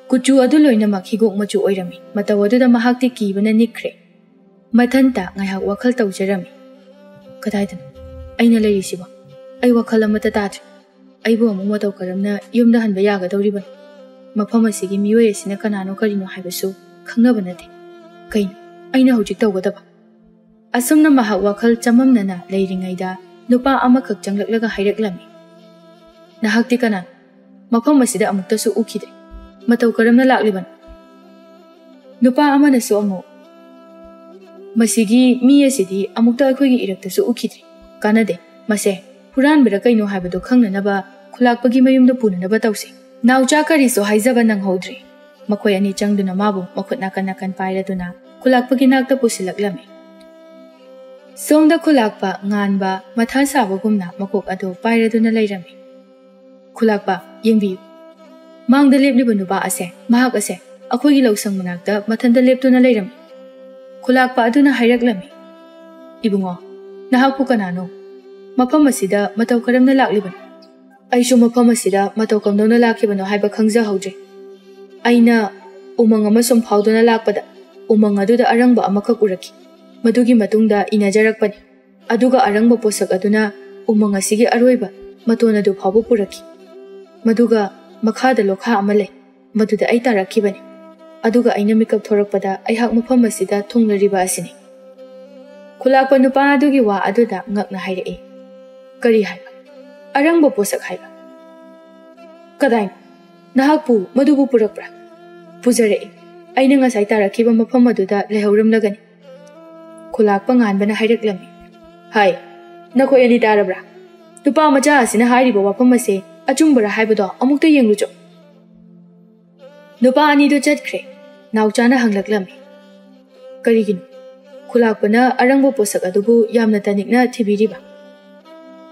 ꯀꯨꯆꯨ ꯑꯗꯨ ꯂꯣꯏꯅꯃꯛ ꯍꯤꯒꯣꯛ ꯃꯆꯨ ꯑꯣꯏꯔꯝꯃꯤ꯫ ꯃꯇꯧ ꯑꯗꯨꯗ ꯃꯍꯥꯛꯇꯤ ꯀꯤꯕꯅ ꯅꯤꯛꯈ꯭ꯔꯦ꯫ ꯃꯊꯟꯇ ꯉꯥꯏꯍꯥꯛ ꯋꯥꯈꯜ ꯇꯧꯖꯔꯝꯃꯤ꯫ "ꯀꯗꯥꯏꯗꯅꯣ ꯑꯩꯅ ꯂꯩꯔꯤꯁꯤꯕꯣ? ꯑꯩ ꯋꯥꯈꯜ ꯑꯃꯠꯇ ꯇꯥꯗ꯭ꯔꯦ꯫ ꯑꯩꯕꯨ ꯑꯃꯨꯛ ꯃꯇꯧ ꯀꯔꯝꯅ ꯌꯨꯝꯗ ꯍꯟꯕ ꯌꯥꯒꯗꯧꯔꯤꯕꯅꯣ? ꯃꯐꯝ ꯑꯁꯤꯒꯤ ꯃꯤꯑꯣꯏ ꯑꯁꯤꯅ ꯀꯅꯥꯅꯣ ꯀꯔꯤꯅꯣ ꯍꯥꯏꯕꯁꯨ ꯈꯪꯅꯕ ꯅꯠꯇꯦ꯫ ꯀꯩꯅꯣ ꯑꯩꯅ ꯍꯧꯖꯤꯛ ꯇꯧꯒꯗꯕ?" ꯑꯁꯨꯝꯅ ꯃꯍꯥꯛ ꯋꯥꯈꯜ ꯆꯃꯝꯅꯅ ꯂꯩꯔꯤꯉꯩꯗ ꯅꯨꯄꯥ ꯑꯃꯈꯛ ꯆꯪꯂꯛꯂꯒ ꯍꯥꯏꯔꯛꯂꯝꯃꯤ, "ꯅꯍꯥꯛꯇꯤ ꯀꯅꯥꯅꯣ? ꯃꯐꯝ ꯑꯁꯤꯗ ꯑꯃꯨꯛꯇꯁꯨ ꯎꯈꯤꯗ꯭ꯔꯤ꯫ ꯃꯇꯧ ꯀꯔꯝꯅ ꯂꯥꯛꯂꯤꯕꯅꯣ?" ꯅꯨꯄꯥ ꯑꯃꯅꯁꯨ ꯑꯃꯨꯛ, "ꯃꯁꯤꯒꯤ ꯃꯤ ꯑꯁꯤꯗꯤ ꯑꯃꯨꯛꯇ ꯑꯩꯈꯣꯏꯒꯤ ꯏꯔꯛꯇꯁꯨ ꯎꯈꯤꯗ꯭ꯔꯤ꯫ ꯀꯥꯟꯅꯗꯦ, ꯃꯁꯦ ꯍꯨꯔꯥꯟꯕꯔ ꯀꯩꯅꯣ ꯍꯥꯏꯕꯗꯨ ꯈꯪꯅꯅꯕ ꯈꯨꯂꯥꯛꯄꯒꯤ ꯃꯌꯨꯝꯗ ꯄꯨꯅꯅꯕ ꯇꯧꯁꯤ꯫" ꯅꯥꯎꯆꯥ ꯀꯔꯤꯁꯨ ꯍꯥꯏꯖꯕ ꯅꯪꯍꯧꯗ꯭ꯔꯤ꯫ ꯃꯈꯣꯏ ꯑꯅꯤ ꯆꯪꯗꯨꯅ ꯃꯥꯕꯨ ꯃꯈꯨꯠ ꯅꯥꯀꯟ ꯅꯥꯀꯟ ꯄꯥꯏꯔꯗꯨꯅ ꯈꯨꯂꯥꯛꯄꯒꯤ ꯅꯥꯛꯇ ꯄꯨꯁꯤꯜꯂꯛꯂꯝꯃꯤ꯫ ꯁꯣꯝꯗ ꯈꯨꯂꯥꯛꯄ ꯉꯥꯟꯕ ꯃꯊꯥ ꯁꯥꯕꯒꯨꯝꯅ ꯃꯀꯣꯛ ꯑꯗꯨ ꯄꯥꯏꯔꯗꯨꯅ ꯂꯩꯔꯝꯃꯤ꯫ "ꯈꯨꯂꯥꯛꯄ, ꯌꯦꯡꯕꯤꯌꯨ, ꯃꯥꯡꯗ ꯂꯦꯞꯂꯤꯕ ꯅꯨꯄꯥ ꯑꯁꯦ, ꯃꯍꯥꯛ ꯑꯁꯦ ꯑꯩꯈꯣꯏꯒꯤ ꯂꯧꯁꯪ ꯃꯅꯥꯛꯇ ꯃꯊꯟꯇ ꯂꯦꯞꯇꯨꯅ ꯂꯩꯔꯝꯃꯤ꯫" ꯈꯨꯂꯥꯛꯄ ꯑꯗꯨꯅ ꯍꯥꯏꯔꯛꯂꯝꯃꯤ, "ꯏꯕꯨꯡꯉꯣ, ꯅꯍꯥꯛꯄꯨ ꯀꯅꯥꯅꯣ? ꯃꯐꯝ ꯑꯁꯤꯗ ꯃꯇꯧ ꯀꯔꯝꯅ ꯂꯥꯛꯂꯤꯕꯅꯣ?" "ꯑꯩꯁꯨ ꯃꯐꯝ ꯑꯁꯤꯗ ꯃꯇꯧ ꯀꯝꯗꯧꯅ ꯂꯥꯛꯈꯤꯕꯅꯣ ꯍꯥꯏꯕ ꯈꯪꯖꯍꯧꯗ꯭ꯔꯦ꯫ ꯑꯩꯅ ꯎꯃꯪ ꯑꯃ ꯁꯨꯝ ꯐꯥꯎꯗꯨꯅ ꯂꯥꯛꯄꯗ ꯎꯃꯪ ꯑꯗꯨꯗ ꯑꯔꯪꯕ ꯑꯃꯈꯛ ꯎꯔꯛꯈꯤ꯫ ꯃꯗꯨꯒꯤ ꯃꯇꯨꯡꯗ ꯏꯅꯖꯔꯛꯄꯅꯤ꯫ ꯑꯗꯨꯒ ꯑꯔꯪꯕ ꯄꯣꯠꯁꯛ ꯑꯗꯨꯅ ꯎꯃꯪ ꯑꯁꯤꯒꯤ ꯑꯔꯣꯏꯕ ꯃꯇꯣꯟ ꯑꯗꯨ ꯐꯥꯎꯕ ꯄꯨꯔꯛꯈꯤ꯫ ꯃꯗꯨꯒ ꯃꯈꯥꯗ ꯂꯣꯈꯥ ꯑꯃ ꯂꯩ, ꯃꯗꯨꯗ ꯑꯩ ꯇꯥꯔꯛꯈꯤꯕꯅꯤ꯫ ꯑꯗꯨꯒ ꯑꯩꯅ ꯃꯤꯀꯞ ꯊꯣꯔꯛꯄꯗ ꯑꯩꯍꯥꯛ ꯃꯐꯝ ꯑꯁꯤꯗ ꯊꯨꯡꯂꯔꯤꯕ ꯑꯁꯤꯅꯤ꯫" ꯈꯨꯂꯥꯛꯄ ꯅꯨꯄꯥ ꯑꯗꯨꯒꯤ ꯋꯥ ꯑꯗꯨꯗ ꯉꯛꯅ ꯍꯥꯏꯔꯛꯏ, "ꯀꯔꯤ ꯍꯥꯏꯕ? ꯑꯔꯪꯕ ꯄꯣꯠꯁꯛ ꯍꯥꯏꯕ? ꯀꯗꯥꯏꯅꯣ? ꯅꯍꯥꯛꯄꯨ ꯃꯗꯨꯕꯨ ꯄꯨꯔꯛꯄ꯭ꯔꯥ?" "ꯄꯨꯖꯔꯛꯏ꯫ ꯑꯩꯅ ꯉꯁꯥꯏ ꯇꯥꯔꯛꯈꯤꯕ ꯃꯐꯝ ꯑꯗꯨꯗ ꯂꯩꯍꯧꯔꯝꯂꯒꯅꯤ꯫" ꯈꯨꯂꯥꯛꯄ ꯉꯥꯟꯕꯅ ꯍꯥꯏꯔꯛꯂꯝꯃꯤ, "ꯍꯥꯏ, ꯅꯈꯣꯏ ꯑꯅꯤ ꯇꯥꯔꯕ꯭ꯔꯥ? ꯅꯨꯄꯥ ꯃꯆꯥ ꯑꯁꯤꯅ ꯍꯥꯏꯔꯤꯕ ꯋꯥꯐꯝ ꯑꯁꯦ ꯑꯆꯨꯝꯕꯔꯥ ꯍꯥꯏꯕꯗꯣ ꯑꯃꯨꯛꯇ ꯌꯦꯡꯂꯨꯆꯣ꯫" ꯅꯨꯄꯥ ꯑꯅꯤꯗꯨ ꯆꯠꯈ꯭ꯔꯦ꯫ ꯅꯥꯎꯆꯥꯅ ꯍꯪꯂꯛꯂꯝꯃꯤ, "ꯀꯔꯤꯒꯤꯅꯣ ꯈꯨꯂꯥꯛꯄꯅ ꯑꯔꯪꯕ ꯄꯣꯠꯁꯛ ꯑꯗꯨꯕꯨ ꯌꯥꯝꯅ ꯇꯅꯤꯛꯅ ꯊꯤꯕꯤꯔꯤꯕ?"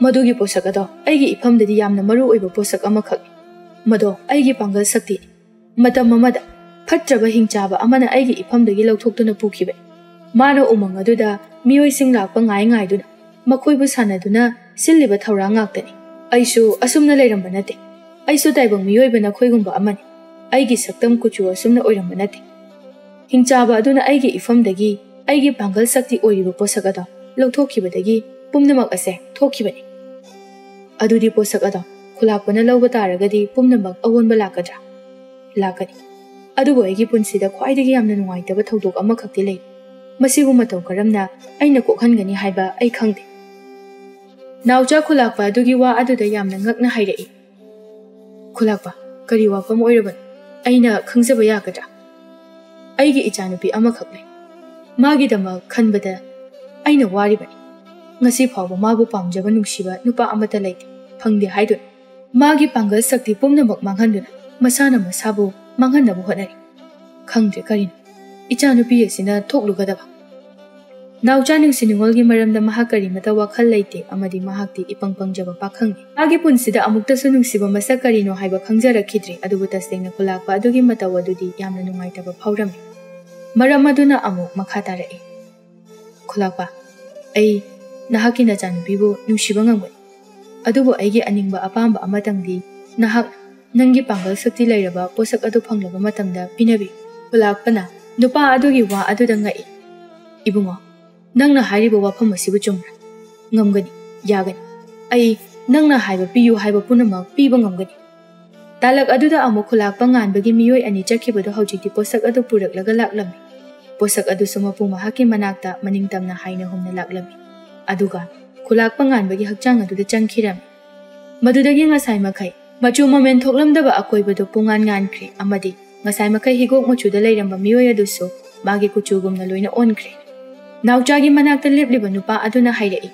"ꯃꯗꯨꯒꯤ ꯄꯣꯠꯁꯛ ꯑꯗꯣ ꯑꯩꯒꯤ ꯏꯐꯝꯗꯗꯤ ꯌꯥꯝꯅ ꯃꯔꯨ ꯑꯣꯏꯕ ꯄꯣꯠꯁꯛ ꯑꯃꯈꯛꯅꯤ꯫ ꯃꯗꯣ ꯑꯩꯒꯤ ꯄꯥꯡꯒꯜ ꯁꯛꯇꯤꯅꯤ꯫ ꯃꯇꯝ ꯑꯃꯗ ꯐꯠꯇ꯭ꯔꯕ ꯍꯤꯡꯆꯥꯕ ꯑꯃꯅ ꯑꯩꯒꯤ ꯏꯐꯝꯗꯒꯤ ꯂꯧꯊꯣꯛꯇꯨꯅ ꯄꯨꯈꯤꯕꯅꯤ꯫ ꯃꯥꯅ ꯎꯃꯪ ꯑꯗꯨꯗ ꯃꯤꯑꯣꯏꯁꯤꯡ ꯂꯥꯛꯄ ꯉꯥꯏ ꯉꯥꯏꯗꯨꯅ ꯃꯈꯣꯏꯕꯨ ꯁꯥꯟꯅꯗꯨꯅ ꯁꯤꯜꯂꯤꯕ ꯊꯧꯔꯥꯡ ꯉꯥꯛꯇꯅꯤ꯫ ꯑꯩꯁꯨ ꯑꯁꯨꯝꯅ ꯂꯩꯔꯝꯕ ꯅꯠꯇꯦ꯫ ꯑꯩꯁꯨ ꯇꯥꯏꯕꯪ ꯃꯤꯑꯣꯏꯕ ꯅꯈꯣꯏꯒꯨꯝꯕ ꯑꯃꯅꯤ꯫ ꯑꯩꯒꯤ ꯁꯛꯇꯝ ꯀꯨꯆꯨ ꯑꯁꯨꯝꯅ ꯑꯣꯏꯔꯝꯕ ꯅꯠꯇꯦ꯫ ꯍꯤꯡꯆꯥꯕ ꯑꯗꯨꯅ ꯑꯩꯒꯤ ꯏꯐꯝꯗꯒꯤ ꯑꯩꯒꯤ ꯄꯥꯡꯒꯜ ꯁꯛꯇꯤ ꯑꯣꯏꯔꯤꯕ ꯄꯣꯠꯁꯛ ꯑꯗꯣ ꯂꯧꯊꯣꯛꯈꯤꯕꯗꯒꯤ ꯄꯨꯝꯅꯃꯛ ꯑꯁꯦ ꯊꯣꯛꯈꯤꯕꯅꯤ꯫ ꯑꯗꯨꯗꯤ ꯄꯣꯠꯁꯛ ꯑꯗꯣ ꯈꯨꯂꯥꯛꯄꯅ ꯂꯧꯕ ꯇꯥꯔꯒꯗꯤ ꯄꯨꯝꯅꯃꯛ ꯑꯑꯣꯟꯕ ꯂꯥꯛꯀꯗ꯭ꯔꯥ?" "ꯂꯥꯛꯀꯅꯤ꯫ ꯑꯗꯨꯕꯨ ꯑꯩꯒꯤ ꯄꯨꯟꯁꯤꯗ ꯈ꯭ꯋꯥꯏꯗꯒꯤ ꯌꯥꯝꯅ ꯅꯨꯡꯉꯥꯏꯇꯕ ꯊꯧꯗꯣꯛ ꯑꯃꯈꯛꯇꯤ ꯂꯩ꯫ ꯃꯁꯤꯕꯨ ꯃꯇꯧ ꯀꯔꯝꯅ ꯑꯩꯅ ꯀꯣꯛꯍꯟꯒꯅꯤ ꯍꯥꯏꯕ ꯑꯩ ꯈꯪꯗꯦ꯫" ꯅꯥꯎꯆꯥ ꯈꯨꯂꯥꯛꯄ ꯑꯗꯨꯒꯤ ꯋꯥ ꯑꯗꯨꯗ ꯌꯥꯝꯅ ꯉꯛꯅ ꯍꯥꯏꯔꯛꯏ, "ꯈꯨꯂꯥꯛꯄ, ꯀꯔꯤ ꯋꯥꯐꯝ ꯑꯣꯏꯔꯕꯅꯣ? ꯑꯩꯅ ꯈꯪꯖꯕ ꯌꯥꯒꯗ꯭ꯔꯥ? ꯑꯩꯒꯤ ꯏꯆꯥꯅꯨꯄꯤ ꯑꯃꯈꯛ ꯂꯩ꯫ ꯃꯥꯒꯤꯗꯃꯛ ꯈꯟꯕꯗ ꯑꯩꯅ ꯋꯥꯔꯤꯕꯅꯤ꯫ ꯉꯁꯤ ꯐꯥꯎꯕ ꯃꯥꯕꯨ ꯄꯥꯝꯖꯕ ꯅꯨꯡꯁꯤꯕ ꯅꯨꯄꯥ ꯑꯃꯠꯇ ꯂꯩꯇꯦ, ꯐꯪꯗꯦ ꯍꯥꯏꯗꯨꯅ꯫ ꯃꯥꯒꯤ ꯄꯥꯡꯒꯜ ꯁꯛꯇꯤ ꯄꯨꯝꯅꯃꯛ ꯃꯥꯡꯍꯟꯗꯨꯅ ꯃꯁꯥꯅ ꯃꯁꯥꯕꯨ ꯃꯥꯡꯍꯟꯅꯕ ꯍꯣꯠꯅꯔꯤ꯫ ꯈꯪꯗ꯭ꯔꯦ ꯀꯔꯤꯅꯣ, ꯏꯆꯥꯅꯨꯄꯤ ꯑꯁꯤꯅ ꯊꯣꯛꯂꯨꯒꯗꯕ꯫" ꯅꯥꯎꯆꯥ ꯅꯨꯡꯁꯤ ꯅꯨꯡꯉꯣꯜꯒꯤ ꯃꯔꯝꯗ ꯃꯍꯥꯛ ꯀꯔꯤꯃꯠꯇ ꯋꯥꯈꯜ ꯂꯩꯇꯦ ꯑꯃꯗꯤ ꯃꯍꯥꯛꯇꯤ ꯏꯄꯪ ꯄꯪꯖꯕ ꯄꯥꯈꯪꯅꯤ꯫ ꯃꯥꯒꯤ ꯄꯨꯟꯁꯤꯗ ꯑꯃꯨꯛꯇꯁꯨ ꯅꯨꯡꯁꯤꯕ ꯃꯁꯛ ꯀꯔꯤꯅꯣ ꯍꯥꯏꯕ ꯈꯪꯖꯔꯛꯈꯤꯗ꯭ꯔꯤ꯫ ꯑꯗꯨꯕꯨ ꯇꯁꯦꯡꯅ ꯈꯨꯂꯥꯛꯄ ꯑꯗꯨꯒꯤ ꯃꯇꯧ ꯑꯗꯨꯗꯤ ꯌꯥꯝꯅ ꯅꯨꯡꯉꯥꯏꯇꯕ ꯐꯥꯎꯔꯝꯃꯤ꯫ ꯃꯔꯝ ꯑꯗꯨꯅ ꯑꯃꯨꯛ ꯃꯈꯥ ꯇꯥꯔꯛꯏ, "ꯈꯨꯂꯥꯛꯄ, ꯑꯩ ꯅꯍꯥꯛꯀꯤ ꯅꯆꯥꯅꯨꯄꯤꯕꯨ ꯅꯨꯡꯁꯤꯕ ꯉꯝꯒꯅꯤ꯫ ꯑꯗꯨꯕꯨ ꯑꯩꯒꯤ ꯑꯅꯤꯡꯕ ꯑꯄꯥꯝꯕ ꯑꯃꯇꯪꯗꯤ ꯅꯍꯥꯛ ꯅꯪꯒꯤ ꯄꯥꯡꯒꯜ ꯁꯛꯇꯤ ꯂꯩꯔꯕ ꯄꯣꯠꯁꯛ ꯑꯗꯨ ꯐꯪꯂꯕ ꯃꯇꯝꯗ ꯄꯤꯅꯕꯤꯌꯨ꯫" ꯈꯨꯂꯥꯛꯄꯅ ꯅꯨꯄꯥ ꯑꯗꯨꯒꯤ ꯋꯥ ꯑꯗꯨꯗ ꯉꯛꯏ꯫ "ꯏꯕꯨꯡꯉꯣ, ꯅꯪꯅ ꯍꯥꯏꯔꯤꯕ ꯋꯥꯐꯝ ꯑꯁꯤꯕꯨ ꯆꯨꯝꯕ꯭ꯔꯥ?" "ꯉꯝꯒꯅꯤ, ꯌꯥꯒꯅꯤ꯫ ꯑꯩ ꯅꯪꯅ ꯍꯥꯏꯕ ꯄꯤꯌꯨ ꯍꯥꯏꯕ ꯄꯨꯝꯅꯃꯛ ꯄꯤꯕ ꯉꯝꯒꯅꯤ꯫" ꯇꯥꯂꯛ ꯑꯗꯨꯗ ꯑꯃꯨꯛ ꯈꯨꯂꯥꯛꯄ ꯉꯥꯟꯕꯒꯤ ꯃꯤꯑꯣꯏ ꯑꯅꯤ ꯆꯠꯈꯤꯕꯗꯨ ꯍꯧꯖꯤꯛꯇꯤ ꯄꯣꯠꯁꯛ ꯑꯗꯨ ꯄꯨꯔꯛꯂꯒ ꯂꯥꯛꯂꯝꯃꯤ꯫ ꯄꯣꯠꯁꯛ ꯑꯗꯨꯁꯨ ꯃꯄꯨ ꯃꯍꯥꯛꯀꯤ ꯃꯅꯥꯛꯇ ꯃꯅꯤꯡ ꯇꯝꯅ ꯍꯥꯏꯅ ꯍꯨꯝꯅ ꯂꯥꯛꯂꯝꯃꯤ꯫ ꯑꯗꯨꯒ ꯈꯨꯂꯥꯛꯄ ꯉꯥꯟꯕꯒꯤ ꯍꯛꯆꯥꯡ ꯑꯗꯨꯗ ꯆꯪꯈꯤꯔꯝꯃꯤ꯫ ꯃꯗꯨꯗꯒꯤ ꯉꯁꯥꯏ ꯃꯈꯩ ꯃꯆꯨ ꯃꯃꯦꯟ ꯊꯣꯛꯂꯝꯗꯕ ꯑꯀꯣꯏꯕꯗꯨ ꯄꯨꯡꯉꯥꯟ ꯉꯥꯟꯈ꯭ꯔꯦ ꯑꯃꯗꯤ ꯉꯁꯥꯏ ꯃꯈꯩ ꯍꯤꯒꯣꯛ ꯃꯆꯨꯗ ꯂꯩꯔꯝꯕ ꯃꯤꯑꯣꯏ ꯑꯗꯨꯁꯨ ꯃꯥꯒꯤ ꯀꯨꯆꯨꯒꯨꯝꯅ ꯂꯣꯏꯅ ꯑꯣꯟꯈ꯭ꯔꯦ꯫ ꯅꯥꯎꯆꯥꯒꯤ ꯃꯅꯥꯛꯇ ꯂꯦꯞꯂꯤꯕ ꯅꯨꯄꯥ ꯑꯗꯨꯅ ꯍꯥꯏꯔꯛꯏ,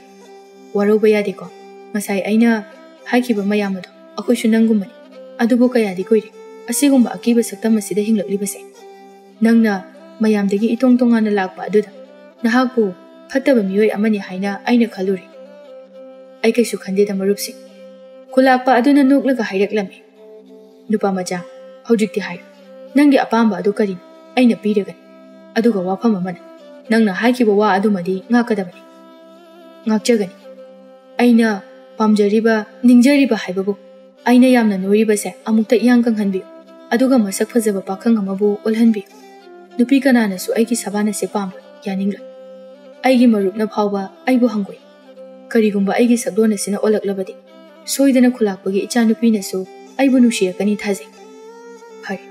"ꯋꯥꯔꯧꯕ ꯌꯥꯗꯦꯀꯣ꯫ ꯉꯁꯥꯏ ꯑꯩꯅ ꯍꯥꯏꯈꯤꯕ ꯃꯌꯥꯝ ꯑꯗꯣ ꯑꯩꯈꯣꯏꯁꯨ ꯅꯪꯒꯨꯝꯕꯅꯤ꯫ ꯑꯗꯨꯕꯨ ꯀꯌꯥꯗꯤ ꯀꯨꯏꯔꯦ꯫ ꯑꯁꯤꯒꯨꯝꯕ ꯑꯀꯤꯕ ꯁꯛꯇꯝ ꯑꯁꯤꯗ ꯍꯤꯡꯂꯛꯂꯤꯕꯁꯦ? ꯅꯪꯅ ꯃꯌꯥꯝꯗꯒꯤ ꯏꯇꯣꯡ ꯇꯣꯉꯥꯟꯅ ꯂꯥꯛꯄ ꯑꯗꯨꯗ ꯅꯍꯥꯛꯄꯨ ꯐꯠꯇꯕ ꯃꯤꯑꯣꯏ ꯑꯃꯅꯤ ꯍꯥꯏꯅ ꯑꯩꯅ ꯈꯜꯂꯨꯔꯦ꯫ ꯑꯩ ꯀꯩꯁꯨ ꯈꯟꯗꯦꯗ, ꯃꯔꯨꯞꯁꯤꯡ꯫ ꯈꯨꯂꯥꯛꯄ ꯑꯗꯨꯅ ꯅꯣꯛꯂꯒ ꯍꯥꯏꯔꯛꯂꯝꯃꯤ, "ꯅꯨꯄꯥ ꯃꯆꯥ, ꯍꯧꯖꯤꯛꯇꯤ ꯍꯥꯏꯔꯣ, ꯅꯪꯒꯤ ꯑꯄꯥꯝꯕ ꯑꯗꯨ ꯀꯔꯤꯅꯣ? ꯑꯩꯅ ꯄꯤꯔꯒꯅꯤ꯫ ꯑꯗꯨꯒ ꯋꯥꯐꯝ ꯑꯃꯅ, ꯅꯪꯅ ꯍꯥꯏꯈꯤꯕ ꯋꯥ ꯑꯗꯨꯃꯗꯤ ꯉꯥꯛꯀꯗꯕꯅꯤ꯫" "ꯉꯥꯛꯆꯒꯅꯤ꯫ ꯑꯩꯅ ꯄꯥꯝꯖꯔꯤꯕ, ꯅꯤꯡꯖꯔꯤꯕ ꯍꯥꯏꯕꯕꯨ, ꯑꯩꯅ ꯌꯥꯝꯅ ꯅꯣꯏꯔꯤꯕꯁꯦ ꯑꯃꯨꯛꯇ ꯏꯌꯥꯡ ꯀꯪꯍꯟꯕꯤꯌꯨ, ꯑꯗꯨꯒ ꯃꯁꯛ ꯐꯖꯕ ꯄꯥꯈꯪ ꯑꯃꯕꯨ ꯑꯣꯜꯍꯟꯕꯤꯌꯨ꯫ ꯅꯨꯄꯤ ꯀꯅꯥꯅꯁꯨ ꯑꯩꯒꯤ ꯁꯕꯥꯟ ꯑꯁꯦ ꯄꯥꯝꯂꯣꯏ, ꯌꯥꯅꯤꯡꯂꯣꯏ꯫ ꯑꯩꯒꯤ ꯃꯔꯨꯞꯅ ꯐꯥꯎꯕ ꯑꯩꯕꯨ ꯍꯪꯒꯣꯏ꯫ ꯀꯔꯤꯒꯨꯝꯕ ꯑꯩꯒꯤ ꯁꯛꯂꯣꯟ ꯑꯁꯤꯅ ꯑꯣꯜꯂꯛꯂꯕꯗꯤ, ꯁꯣꯏꯗꯅ ꯈꯨꯂꯥꯛꯄꯒꯤ ꯏꯆꯥꯅꯨꯄꯤꯅꯁꯨ ꯑꯩꯕꯨ ꯅꯨꯡꯁꯤꯔꯛꯀꯅꯤ ꯊꯥꯖꯩ꯫" "ꯐꯔꯦ,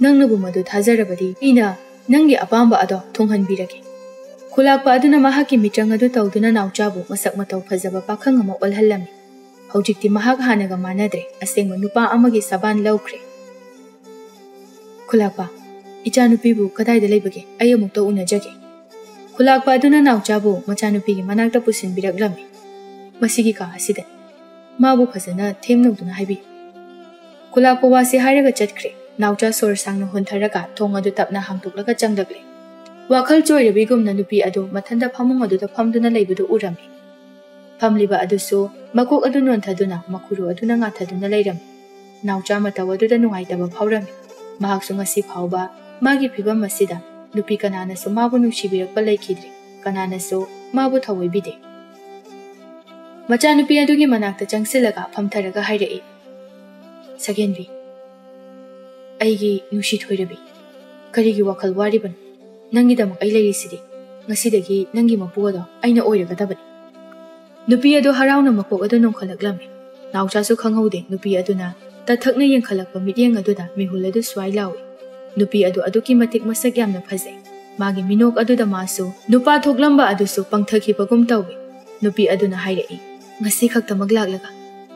ꯅꯪꯅꯕꯨ ꯃꯗꯨ ꯊꯥꯖꯔꯕꯗꯤ ꯑꯩꯅ ꯅꯪꯒꯤ ꯑꯄꯥꯝꯕ ꯑꯗꯣ ꯊꯨꯡꯍꯟꯕꯤꯔꯒꯦ꯫" ꯈꯨꯂꯥꯛꯄ ꯑꯗꯨꯅ ꯃꯍꯥꯛꯀꯤ ꯃꯤꯇ꯭ꯔꯪ ꯑꯗꯨ ꯇꯧꯗꯨꯅ ꯅꯥꯎꯆꯥꯕꯨ ꯃꯁꯛ ꯃꯇꯧ ꯐꯖꯕ ꯄꯥꯈꯪ ꯑꯃ ꯑꯣꯜꯍꯜꯂꯝꯃꯤ꯫ ꯍꯧꯖꯤꯛꯇꯤ ꯃꯍꯥꯛ ꯍꯥꯟꯅꯒ ꯃꯥꯟꯅꯗ꯭ꯔꯦ, ꯑꯁꯦꯡꯕ ꯅꯨꯄꯥ ꯑꯃꯒꯤ ꯁꯕꯥꯟ ꯂꯧꯈ꯭ꯔꯦ꯫ "ꯈꯨꯂꯥꯛꯄ, ꯏꯆꯥꯅꯨꯄꯤꯕꯨ ꯀꯗꯥꯏꯗ ꯂꯩꯕꯒꯦ? ꯑꯩ ꯑꯃꯨꯛꯇ ꯎꯅꯖꯒꯦ꯫" ꯈꯨꯂꯥꯛꯄ ꯑꯗꯨꯅ ꯅꯥꯎꯆꯥꯕꯨ ꯃꯆꯥꯅꯨꯄꯤꯒꯤ ꯃꯅꯥꯛꯇ ꯄꯨꯁꯤꯟꯕꯤꯔꯛꯂꯝꯃꯤ꯫ "ꯃꯁꯤꯒꯤ ꯀꯥ ꯑꯁꯤꯗ꯫ ꯃꯥꯕꯨ ꯐꯖꯅ ꯊꯦꯝꯅꯧꯗꯨꯅ ꯍꯥꯏꯕꯤꯌꯨ꯫" ꯈꯨꯂꯥꯛꯄ ꯋꯥꯁꯤ ꯍꯥꯏꯔꯒ ꯆꯠꯈ꯭ꯔꯦ꯫ ꯅꯥꯎꯆꯥ ꯁꯣꯔ ꯁꯥꯡꯅ ꯍꯣꯟꯊꯔꯒ ꯊꯣꯡ ꯑꯗꯨ ꯇꯞꯅ ꯍꯥꯡꯗꯣꯛꯂꯒ ꯆꯪꯂꯛꯂꯦ꯫ ꯋꯥꯈꯜ ꯆꯣꯏꯔꯕꯤꯒꯨꯝꯅ ꯅꯨꯄꯤ ꯑꯗꯨ ꯃꯊꯟꯇ ꯐꯃꯨꯡ ꯑꯗꯨꯗ ꯐꯝꯗꯨꯅ ꯂꯩꯕꯗꯨ ꯎꯔꯝꯃꯤ꯫ ꯐꯝꯂꯤꯕ ꯑꯗꯨꯁꯨ ꯃꯀꯣꯛ ꯑꯗꯨ ꯅꯣꯟꯊꯗꯨꯅ, ꯃꯈꯨꯔꯨ ꯑꯗꯨꯅ ꯉꯥꯊꯗꯨꯅ ꯂꯩꯔꯝꯃꯤ꯫ ꯅꯥꯎꯆꯥ ꯃꯇꯧ ꯑꯗꯨꯗ ꯅꯨꯡꯉꯥꯏꯇꯕ ꯐꯥꯎꯔꯝꯃꯤ꯫ ꯃꯍꯥꯛꯁꯨ ꯉꯁꯤ ꯐꯥꯎꯕ ꯃꯥꯒꯤ ꯐꯤꯚꯝ ꯑꯁꯤꯗ ꯅꯨꯄꯤ ꯀꯅꯥꯅꯁꯨ ꯃꯥꯕꯨ ꯅꯨꯡꯁꯤꯕꯤꯔꯛꯄ ꯂꯩꯈꯤꯗ꯭ꯔꯦ, ꯀꯅꯥꯅꯁꯨ ꯃꯥꯕꯨ ꯊꯧꯑꯣꯏꯕꯤꯗꯦ꯫ ꯃꯆꯥꯅꯨꯄꯤ ꯑꯗꯨꯒꯤ ꯃꯅꯥꯛꯇ ꯆꯪꯁꯤꯜꯂꯒ ꯐꯝꯊꯔꯒ ꯍꯥꯏꯔꯛꯏ, "ꯁꯛꯍꯦꯟꯕꯤ, ꯑꯩꯒꯤ ꯅꯨꯡꯁꯤ ꯊꯣꯏꯔꯕꯤ, ꯀꯔꯤꯒꯤ ꯋꯥꯈꯜ ꯋꯥꯔꯤꯕꯅꯣ? ꯅꯪꯒꯤꯗꯃꯛ ꯑꯩ ꯂꯩꯔꯤꯁꯤꯗꯤ꯫ ꯉꯁꯤꯗꯒꯤ ꯅꯪꯒꯤ ꯃꯄꯨ ꯑꯗꯣ ꯑꯩꯅ ꯑꯣꯏꯔꯒꯗꯕꯅꯤ꯫" ꯅꯨꯄꯤ ꯑꯗꯨ ꯍꯔꯥꯎꯅ ꯃꯀꯣꯛ ꯑꯗꯨ ꯅꯣꯡꯈꯠꯂꯛꯂꯝꯃꯤ꯫ ꯅꯥꯎꯆꯥꯁꯨ ꯈꯪꯍꯧꯗꯦ, ꯅꯨꯄꯤ ꯑꯗꯨꯅ ꯇꯊꯛꯅ ꯌꯦꯡꯈꯠꯂꯛꯄ ꯃꯤꯠꯌꯦꯡ ꯑꯗꯨꯗ ꯃꯤꯍꯨꯜ ꯑꯗꯨ ꯁ꯭ꯋꯥꯏ ꯂꯥꯎꯏ꯫ ꯅꯨꯄꯤ ꯑꯗꯨ ꯑꯗꯨꯛꯀꯤ ꯃꯇꯤꯛ ꯃꯁꯛ ꯌꯥꯝꯅ ꯐꯖꯩ꯫ ꯃꯥꯒꯤ ꯃꯤꯅꯣꯛ ꯑꯗꯨꯗ ꯃꯥꯁꯨ ꯅꯨꯄꯥ ꯊꯣꯛꯂꯝꯕ ꯑꯗꯨꯁꯨ ꯄꯪꯊꯈꯤꯕꯒꯨꯝ ꯇꯧꯏ꯫ ꯅꯨꯄꯤ ꯑꯗꯨꯅ ꯍꯥꯏꯔꯛꯏ, "ꯉꯁꯤ ꯈꯛꯇꯃꯛ ꯂꯥꯛꯂꯒ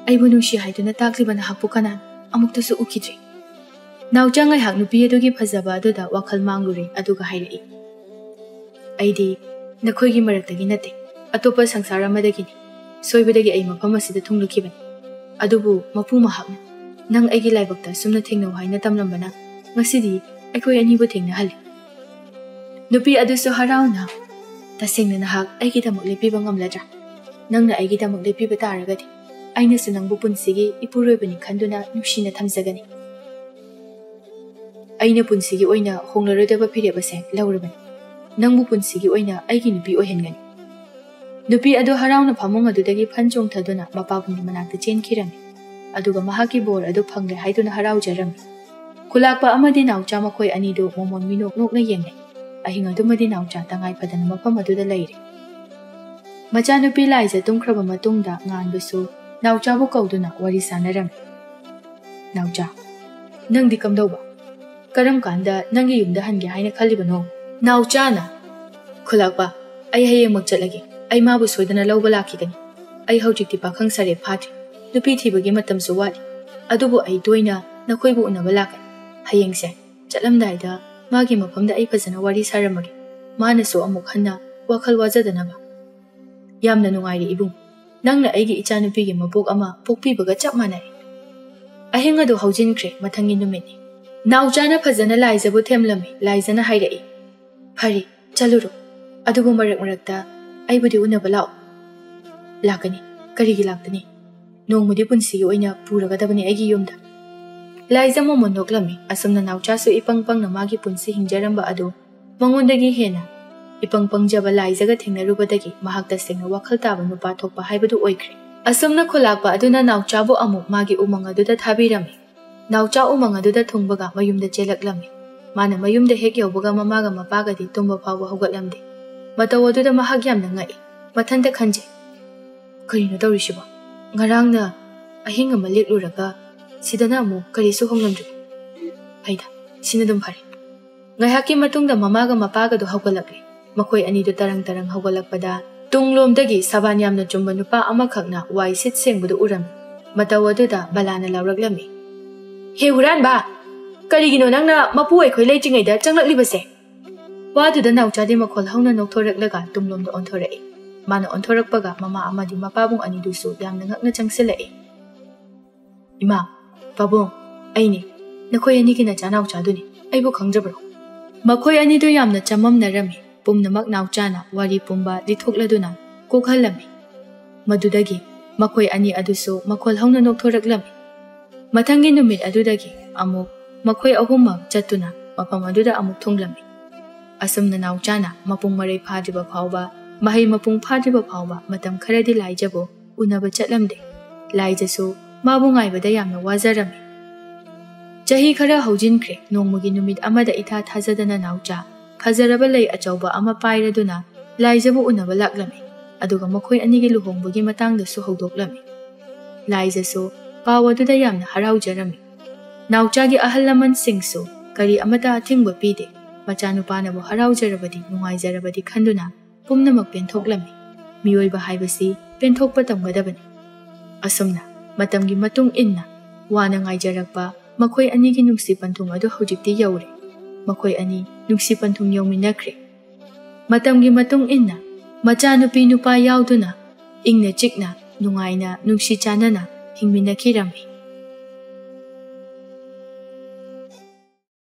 ꯑꯩꯕꯨ ꯅꯨꯡꯁꯤ ꯍꯥꯏꯗꯨꯅ ꯇꯥꯛꯂꯤꯕ ꯅꯍꯥꯛꯄꯨ ꯀꯅꯥꯅꯣ? ꯑꯃꯨꯛꯇꯁꯨ ꯎꯈꯤꯗ꯭ꯔꯤ꯫" ꯅꯥꯎꯆꯥ ꯉꯥꯏꯍꯥꯛ ꯅꯨꯄꯤ ꯑꯗꯨꯒꯤ ꯐꯖꯕ ꯑꯗꯨꯗ ꯋꯥꯈꯜ ꯃꯥꯡꯂꯨꯔꯦ, ꯑꯗꯨꯒ ꯍꯥꯏꯔꯛꯏ, "ꯑꯩꯗꯤ ꯅꯈꯣꯏꯒꯤ ꯃꯔꯛꯇꯒꯤ ꯅꯠꯇꯦ, ꯑꯇꯣꯞꯄ ꯁꯪꯁꯥꯔ ꯑꯃꯗꯒꯤꯅꯤ꯫ ꯁꯣꯏꯕꯗꯒꯤ ꯑꯩ ꯃꯐꯝ ꯑꯁꯤꯗ ꯊꯨꯡꯂꯛꯈꯤꯕꯅꯤ꯫ ꯑꯗꯨꯕꯨ ꯃꯄꯨ ꯃꯍꯥꯛꯅ ꯅꯪ ꯑꯩꯒꯤ ꯂꯥꯏꯕꯛꯇ ꯁꯨꯝꯅ ꯊꯦꯡꯅꯧ ꯍꯥꯏꯅ ꯇꯝꯂꯝꯕꯅ ꯉꯁꯤꯗꯤ ꯑꯩꯈꯣꯏ ꯑꯅꯤꯕꯨ ꯊꯦꯡꯅꯍꯜꯂꯤ꯫ ꯅꯨꯄꯤ ꯑꯗꯨꯁꯨ ꯍꯔꯥꯎꯅ, "ꯇꯁꯦꯡꯅ ꯅꯍꯥꯛ ꯑꯩꯒꯤꯗꯃꯛ ꯂꯦꯞꯄꯤꯕ ꯉꯝꯂꯗ꯭ꯔꯥ? ꯅꯪꯅ ꯑꯩꯒꯤꯗꯃꯛ ꯂꯦꯞꯄꯤꯕ ꯇꯥꯔꯒꯗꯤ ꯑꯩꯅꯁꯨ ꯅꯪꯕꯨ ꯄꯨꯟꯁꯤꯒꯤ ꯏꯄꯨꯔꯣꯏꯕꯅꯤ ꯈꯟꯗꯨꯅ ꯅꯨꯡꯁꯤꯅ ꯊꯝꯖꯒꯅꯤ꯫ ꯑꯩꯅ ꯄꯨꯟꯁꯤꯒꯤ ꯑꯣꯏꯅ ꯍꯣꯡꯂꯔꯣꯏꯗꯕ ꯐꯤꯔꯦꯞ ꯑꯁꯦ ꯂꯧꯔꯕꯅꯤ꯫ ꯅꯪꯕꯨ ꯄꯨꯟꯁꯤꯒꯤ ꯑꯣꯏꯅ ꯑꯩꯒꯤ ꯅꯨꯄꯤ ꯑꯣꯏꯍꯟꯒꯅꯤ꯫" ꯅꯨꯄꯤ ꯑꯗꯨ ꯍꯔꯥꯎꯅ ꯐꯃꯨꯡ ꯑꯗꯨꯗꯒꯤ ꯐꯟ ꯆꯣꯡꯊꯗꯨꯅ ꯃꯄꯥꯕꯨꯡꯒꯤ ꯃꯅꯥꯛꯇ ꯆꯦꯟꯈꯤꯔꯝꯃꯤ꯫ ꯑꯗꯨꯒ ꯃꯍꯥꯛꯀꯤ ꯕꯣꯔ ꯑꯗꯨ ꯐꯪꯂꯦ ꯍꯥꯏꯗꯨꯅ ꯍꯔꯥꯎꯖꯔꯝꯃꯤ꯫ ꯈꯨꯂꯥꯛꯄ ꯑꯃꯗꯤ ꯅꯥꯎꯆꯥ ꯃꯈꯣꯏ ꯑꯅꯤꯗꯨ ꯃꯣꯃꯣꯟ ꯃꯤꯅꯣꯛ ꯅꯣꯛꯅ ꯌꯦꯡꯂꯦ꯫ ꯑꯍꯤꯡ ꯑꯗꯨꯃꯗꯤ ꯅꯥꯎꯆꯥ ꯇꯉꯥꯏ ꯐꯗꯅ ꯃꯐꯝ ꯑꯗꯨꯗ ꯂꯩꯔꯦ꯫ ꯃꯆꯥꯅꯨꯄꯤ ꯂꯥꯏꯖ ꯇꯨꯝꯈ꯭ꯔꯕ ꯃꯇꯨꯡꯗ ꯉꯥꯟꯕꯁꯨ ꯅꯥꯎꯆꯥꯕꯨ ꯀꯧꯗꯨꯅ ꯋꯥꯔꯤ ꯁꯥꯟꯅꯔꯝꯃꯤ꯫ "ꯅꯥꯎꯆꯥ, ꯅꯪꯗꯤ ꯀꯝꯗꯧꯕ? ꯀꯔꯝ ꯀꯥꯟꯗ ꯅꯪꯒꯤ ꯌꯨꯝꯗ ꯍꯟꯒꯦ ꯍꯥꯏꯅ ꯈꯜꯂꯤꯕꯅꯣ?" ꯅꯥꯎꯆꯥꯅ, "ꯈꯨꯂꯥꯛꯄ, ꯑꯩ ꯍꯌꯦꯡꯃꯛ ꯆꯠꯂꯒꯦ꯫ ꯑꯩ ꯃꯥꯕꯨ ꯁꯣꯏꯗꯅ ꯂꯧꯕ ꯂꯥꯛꯈꯤꯒꯅꯤ꯫ ꯑꯩ ꯍꯧꯖꯤꯛꯇꯤ ꯄꯥꯈꯪ ꯁꯥꯔꯦ ꯐꯥꯗ꯭ꯔꯤ꯫ ꯅꯨꯄꯤ ꯊꯤꯕꯒꯤ ꯃꯇꯝꯁꯨ ꯋꯥꯠꯂꯤ꯫ ꯑꯗꯨꯕꯨ ꯑꯩ ꯇꯣꯏꯅ ꯅꯈꯣꯏꯕꯨ ꯎꯅꯕ ꯂꯥꯛꯀꯅꯤ꯫ ꯍꯌꯦꯡꯁꯦ ꯆꯠꯂꯝꯗꯥꯏꯗ ꯃꯥꯒꯤ ꯃꯐꯝꯗ ꯑꯩ ꯐꯖꯅ ꯋꯥꯔꯤ ꯁꯥꯔꯝꯃꯒꯦ꯫ ꯃꯥꯅꯁꯨ ꯑꯃꯨꯛ ꯍꯟꯅ ꯋꯥꯈꯜ ꯋꯥꯖꯗꯅꯕ꯫" "ꯌꯥꯝꯅ ꯅꯨꯡꯉꯥꯏꯔꯦ ꯏꯕꯨꯡ꯫ ꯅꯪꯅ ꯑꯩꯒꯤ ꯏꯆꯥꯅꯨꯄꯤꯒꯤ ꯃꯄꯣꯛ ꯑꯃ ꯄꯣꯛꯄꯤꯕꯒ ꯆꯞ ꯃꯥꯟꯅꯩ꯫" ꯑꯍꯤꯡ ꯑꯗꯨ ꯍꯧꯖꯤꯟꯈ꯭ꯔꯦ꯫ ꯃꯊꯪꯒꯤ ꯅꯨꯃꯤꯠꯅꯤ꯫ ꯅꯥꯎꯆꯥꯅ ꯐꯖꯅ ꯂꯥꯏꯖꯕꯨ ꯊꯦꯝꯂꯝꯃꯤ꯫ ꯂꯥꯏꯖꯅ ꯍꯥꯏꯔꯛꯏ, "ꯐꯔꯦ, ꯆꯠꯂꯨꯔꯣ꯫ ꯑꯗꯨꯕꯨ ꯃꯔꯛ ꯃꯔꯛꯇ ꯑꯩꯕꯨꯗꯤ ꯎꯅꯕ ꯂꯥꯛꯑꯣ꯫" "ꯂꯥꯛꯀꯅꯤ꯫ ꯀꯔꯤꯒꯤ ꯂꯥꯛꯇꯅꯤ? ꯅꯣꯡꯃꯗꯤ ꯄꯨꯟꯁꯤꯒꯤ ꯑꯣꯏꯅ ꯄꯨꯔꯒꯗꯕꯅꯤ ꯑꯩꯒꯤ ꯌꯨꯝꯗ꯫" ꯂꯥꯏꯖ ꯃꯣꯃꯣꯟ ꯅꯣꯛꯂꯝꯃꯤ꯫ ꯑꯁꯨꯝꯅ ꯅꯥꯎꯆꯥꯁꯨ ꯏꯄꯪ ꯄꯪꯅ ꯃꯥꯒꯤ ꯄꯨꯟꯁꯤ ꯍꯤꯡꯖꯔꯝꯕ ꯑꯗꯨ ꯃꯉꯣꯟꯗꯒꯤ ꯍꯦꯟꯅ ꯏꯄꯪ ꯄꯪꯖꯕ ꯂꯥꯏꯖꯒ ꯊꯦꯡꯅꯔꯨꯕꯗꯒꯤ ꯃꯍꯥꯛ ꯇꯁꯦꯡꯅ ꯋꯥꯈꯜ ꯇꯥꯕ ꯅꯨꯄꯥ ꯊꯣꯛꯄ ꯍꯥꯏꯕꯗꯨ ꯑꯣꯏꯈ꯭ꯔꯦ꯫ ꯑꯁꯨꯝꯅ ꯈꯨꯂꯥꯛꯄ ꯑꯗꯨꯅ ꯅꯥꯎꯆꯥꯕꯨ ꯑꯃꯨꯛ ꯃꯥꯒꯤ ꯎꯃꯪ ꯑꯗꯨꯗ ꯊꯥꯕꯤꯔꯝꯃꯤ꯫ ꯅꯥꯎꯆꯥ ꯎꯃꯪ ꯑꯗꯨꯗ ꯊꯨꯡꯕꯒ ꯃꯌꯨꯝꯗ ꯆꯦꯜꯂꯛꯂꯝꯃꯤ꯫ ꯃꯥꯅ ꯃꯌꯨꯝꯗ ꯍꯦꯛ ꯌꯧꯕꯒ ꯃꯃꯥꯒ ꯃꯄꯥꯒꯗꯤ ꯇꯨꯝꯕ ꯐꯥꯎꯕ ꯍꯧꯒꯠꯂꯝꯗꯦ꯫ ꯃꯇꯧ ꯑꯗꯨꯗ ꯃꯍꯥꯛ ꯌꯥꯝꯅ ꯉꯛꯏ꯫ ꯃꯊꯟꯇ ꯈꯟꯖꯩ, "ꯀꯔꯤꯅꯣ ꯇꯧꯔꯤꯁꯤꯕꯣ? ꯉꯔꯥꯡꯅ ꯑꯍꯤꯡ ꯑꯃ ꯂꯦꯛꯂꯨꯔꯒ ꯁꯤꯗꯅ ꯑꯃꯨꯛ ꯀꯔꯤꯁꯨ ꯍꯣꯡꯂꯝꯗ꯭ꯔꯤ꯫ ꯐꯩꯗ, ꯁꯤꯅ ꯑꯗꯨꯝ ꯐꯔꯦ꯫" ꯉꯥꯏꯍꯥꯛꯀꯤ ꯃꯇꯨꯡꯗ ꯃꯃꯥꯒ ꯃꯄꯥꯒꯗꯨ ꯍꯧꯒꯠꯂꯛꯂꯦ꯫ ꯃꯈꯣꯏ ꯑꯅꯤꯗꯨ ꯇꯔꯪ ꯇꯔꯪ ꯍꯧꯒꯠꯂꯛꯄꯗ ꯇꯨꯡꯂꯣꯝꯗꯒꯤ ꯁꯥꯕꯥꯟ ꯌꯥꯝꯅ ꯆꯨꯝꯕ ꯅꯨꯄꯥ ꯑꯃꯈꯛꯅ ꯋꯥꯏ ꯁꯤꯠ ꯁꯦꯡꯕꯗꯨ ꯎꯔꯝꯃꯤ꯫ ꯃꯇꯧ ꯑꯗꯨꯗ ꯕꯂꯥꯅ ꯂꯥꯎꯔꯛꯂꯝꯃꯤ, "ꯍꯦ ꯍꯨꯔꯥꯟꯕ! ꯀꯔꯤꯒꯤꯅꯣ ꯅꯪꯅ ꯃꯄꯨ ꯑꯩꯈꯣꯏ ꯂꯩꯇ꯭ꯔꯤꯉꯩꯗ ꯆꯪꯂꯛꯂꯤꯕꯁꯦ?" ꯋꯥꯗꯨꯗ ꯅꯥꯎꯆꯥꯗꯤ ꯃꯈꯣꯜ ꯍꯧꯅ ꯅꯣꯛꯊꯣꯔꯛꯂꯒ ꯇꯨꯡꯂꯣꯝꯗ ꯑꯣꯟꯊꯣꯔꯛꯏ꯫ ꯃꯥꯅ ꯑꯣꯟꯊꯣꯔꯛꯄꯒ ꯃꯃꯥ ꯑꯃꯗꯤ ꯃꯄꯥꯕꯨꯡ ꯑꯅꯤꯗꯨꯁꯨ ꯌꯥꯝꯅ ꯉꯛꯅ ꯆꯪꯁꯤꯜꯂꯛꯏ꯫ "ꯏꯃꯥ, "ꯄꯥꯕꯨꯡ, ꯑꯩꯅꯤ, ꯅꯈꯣꯏ ꯑꯅꯤꯒꯤ ꯅꯆꯥ ꯅꯥꯎꯆꯥꯗꯨꯅꯤ꯫ ꯑꯩꯕꯨ ꯈꯪꯗ꯭ꯔꯕ꯭ꯔꯣ?" ꯃꯈꯣꯏ ꯑꯅꯤꯗꯨ ꯌꯥꯝꯅ ꯆꯃꯝꯅꯔꯝꯃꯤ꯫ ꯄꯨꯝꯅꯃꯛ ꯅꯥꯎꯆꯥꯅ ꯋꯥꯔꯤ ꯄꯨꯝꯕ ꯂꯤꯊꯣꯛꯂꯗꯨꯅ ꯀꯣꯛꯍꯜꯂꯝꯃꯤ꯫ ꯃꯗꯨꯗꯒꯤ ꯃꯈꯣꯏ ꯑꯅꯤ ꯑꯗꯨꯁꯨ ꯃꯈꯣꯜ ꯍꯧꯅ ꯅꯣꯛꯊꯣꯔꯛꯂꯝꯃꯤ꯫ ꯃꯊꯪꯒꯤ ꯅꯨꯃꯤꯠ ꯑꯗꯨꯗꯒꯤ ꯑꯃꯨꯛ ꯃꯈꯣꯏ ꯑꯍꯨꯝꯃꯛ ꯆꯠꯇꯨꯅ ꯃꯐꯝ ꯑꯗꯨꯗ ꯑꯃꯨꯛ ꯊꯨꯡꯂꯝꯃꯤ꯫ ꯑꯁꯨꯝꯅ ꯅꯥꯎꯆꯥꯅ ꯃꯄꯨꯡ ꯃꯔꯩ ꯐꯥꯗ꯭ꯔꯤꯕ ꯐꯥꯎꯕ, ꯃꯍꯩ ꯃꯄꯨꯡ ꯐꯥꯗ꯭ꯔꯤꯕ ꯐꯥꯎꯕ ꯃꯇꯝ ꯈꯔꯗꯤ ꯂꯥꯏꯖꯕꯨ ꯎꯅꯕ ꯆꯠꯂꯝꯗꯦ꯫ ꯂꯥꯏꯖꯁꯨ ꯃꯥꯕꯨ ꯉꯥꯏꯕꯗ ꯌꯥꯝꯅ ꯋꯥꯖꯔꯝꯃꯤ꯫ ꯆꯍꯤ ꯈꯔ ꯍꯧꯖꯤꯟꯈ꯭ꯔꯦ꯫ ꯅꯣꯡꯃꯒꯤ ꯅꯨꯃꯤꯠ ꯑꯃꯗ ꯏꯊꯥ ꯊꯥꯖꯗꯅ ꯅꯥꯎꯆꯥ ꯐꯖꯔꯕ ꯂꯩ ꯑꯆꯧꯕ ꯑꯃ ꯄꯥꯏꯔꯗꯨꯅ ꯂꯥꯏꯖꯕꯨ ꯎꯅꯕ ꯂꯥꯛꯂꯝꯃꯤ꯫ ꯑꯗꯨꯒ ꯃꯈꯣꯏ ꯑꯅꯤꯒꯤ ꯂꯨꯍꯣꯡꯕꯒꯤ ꯃꯇꯥꯡꯗꯁꯨ ꯍꯧꯗꯣꯛꯂꯝꯃꯤ꯫ ꯂꯥꯏꯖꯁꯨ ꯄꯥꯎ ꯑꯗꯨꯗ ꯌꯥꯝꯅ ꯍꯔꯥꯎꯖꯔꯝꯃꯤ꯫ ꯅꯥꯎꯆꯥꯒꯤ ꯑꯍꯜ ꯂꯃꯟꯁꯤꯡꯁꯨ ꯀꯔꯤ ꯑꯃꯠꯇ ꯑꯊꯤꯡꯕ ꯄꯤꯗꯦ꯫ ꯃꯆꯥꯅꯨꯄꯥꯅꯕꯨ ꯍꯔꯥꯎꯖꯔꯕꯗꯤ, ꯅꯨꯡꯉꯥꯏꯖꯔꯕꯗꯤ ꯈꯟꯗꯨꯅ ꯄꯨꯝꯅꯃꯛ ꯄꯦꯟꯊꯣꯛꯂꯝꯃꯤ꯫ ꯃꯤꯑꯣꯏꯕ ꯍꯥꯏꯕꯁꯤ ꯄꯦꯟꯊꯣꯛꯄ ꯇꯝꯒꯗꯕꯅꯤ꯫ ꯑꯁꯨꯝꯅ ꯃꯇꯝꯒꯤ ꯃꯇꯨꯡ ꯏꯟꯅ ꯋꯥꯅ ꯉꯥꯏꯖꯔꯛꯄ ꯃꯈꯣꯏ ꯑꯅꯤꯒꯤ ꯅꯨꯡꯁꯤ ꯄꯟꯊꯨꯡ ꯑꯗꯨ ꯍꯧꯖꯤꯛꯇꯤ ꯌꯧꯔꯦ꯫ ꯃꯈꯣꯏ ꯑꯅꯤ ꯅꯨꯡꯁꯤ ꯄꯟꯊꯨꯡ ꯌꯧꯃꯤꯟꯅꯈ꯭ꯔꯦ꯫ ꯃꯇꯝꯒꯤ ꯃꯇꯨꯡ ꯏꯟꯅ ꯃꯆꯥꯅꯨꯄꯤ ꯅꯨꯄꯥ ꯌꯥꯎꯗꯨꯅ ꯏꯪꯅ ꯆꯤꯛꯅ, ꯅꯨꯡꯉꯥꯏꯅ, ꯅꯨꯡꯁꯤ ꯆꯥꯟꯅꯅ ꯍꯤꯡꯃꯤꯟꯅꯈꯤꯔꯝꯃꯤ꯫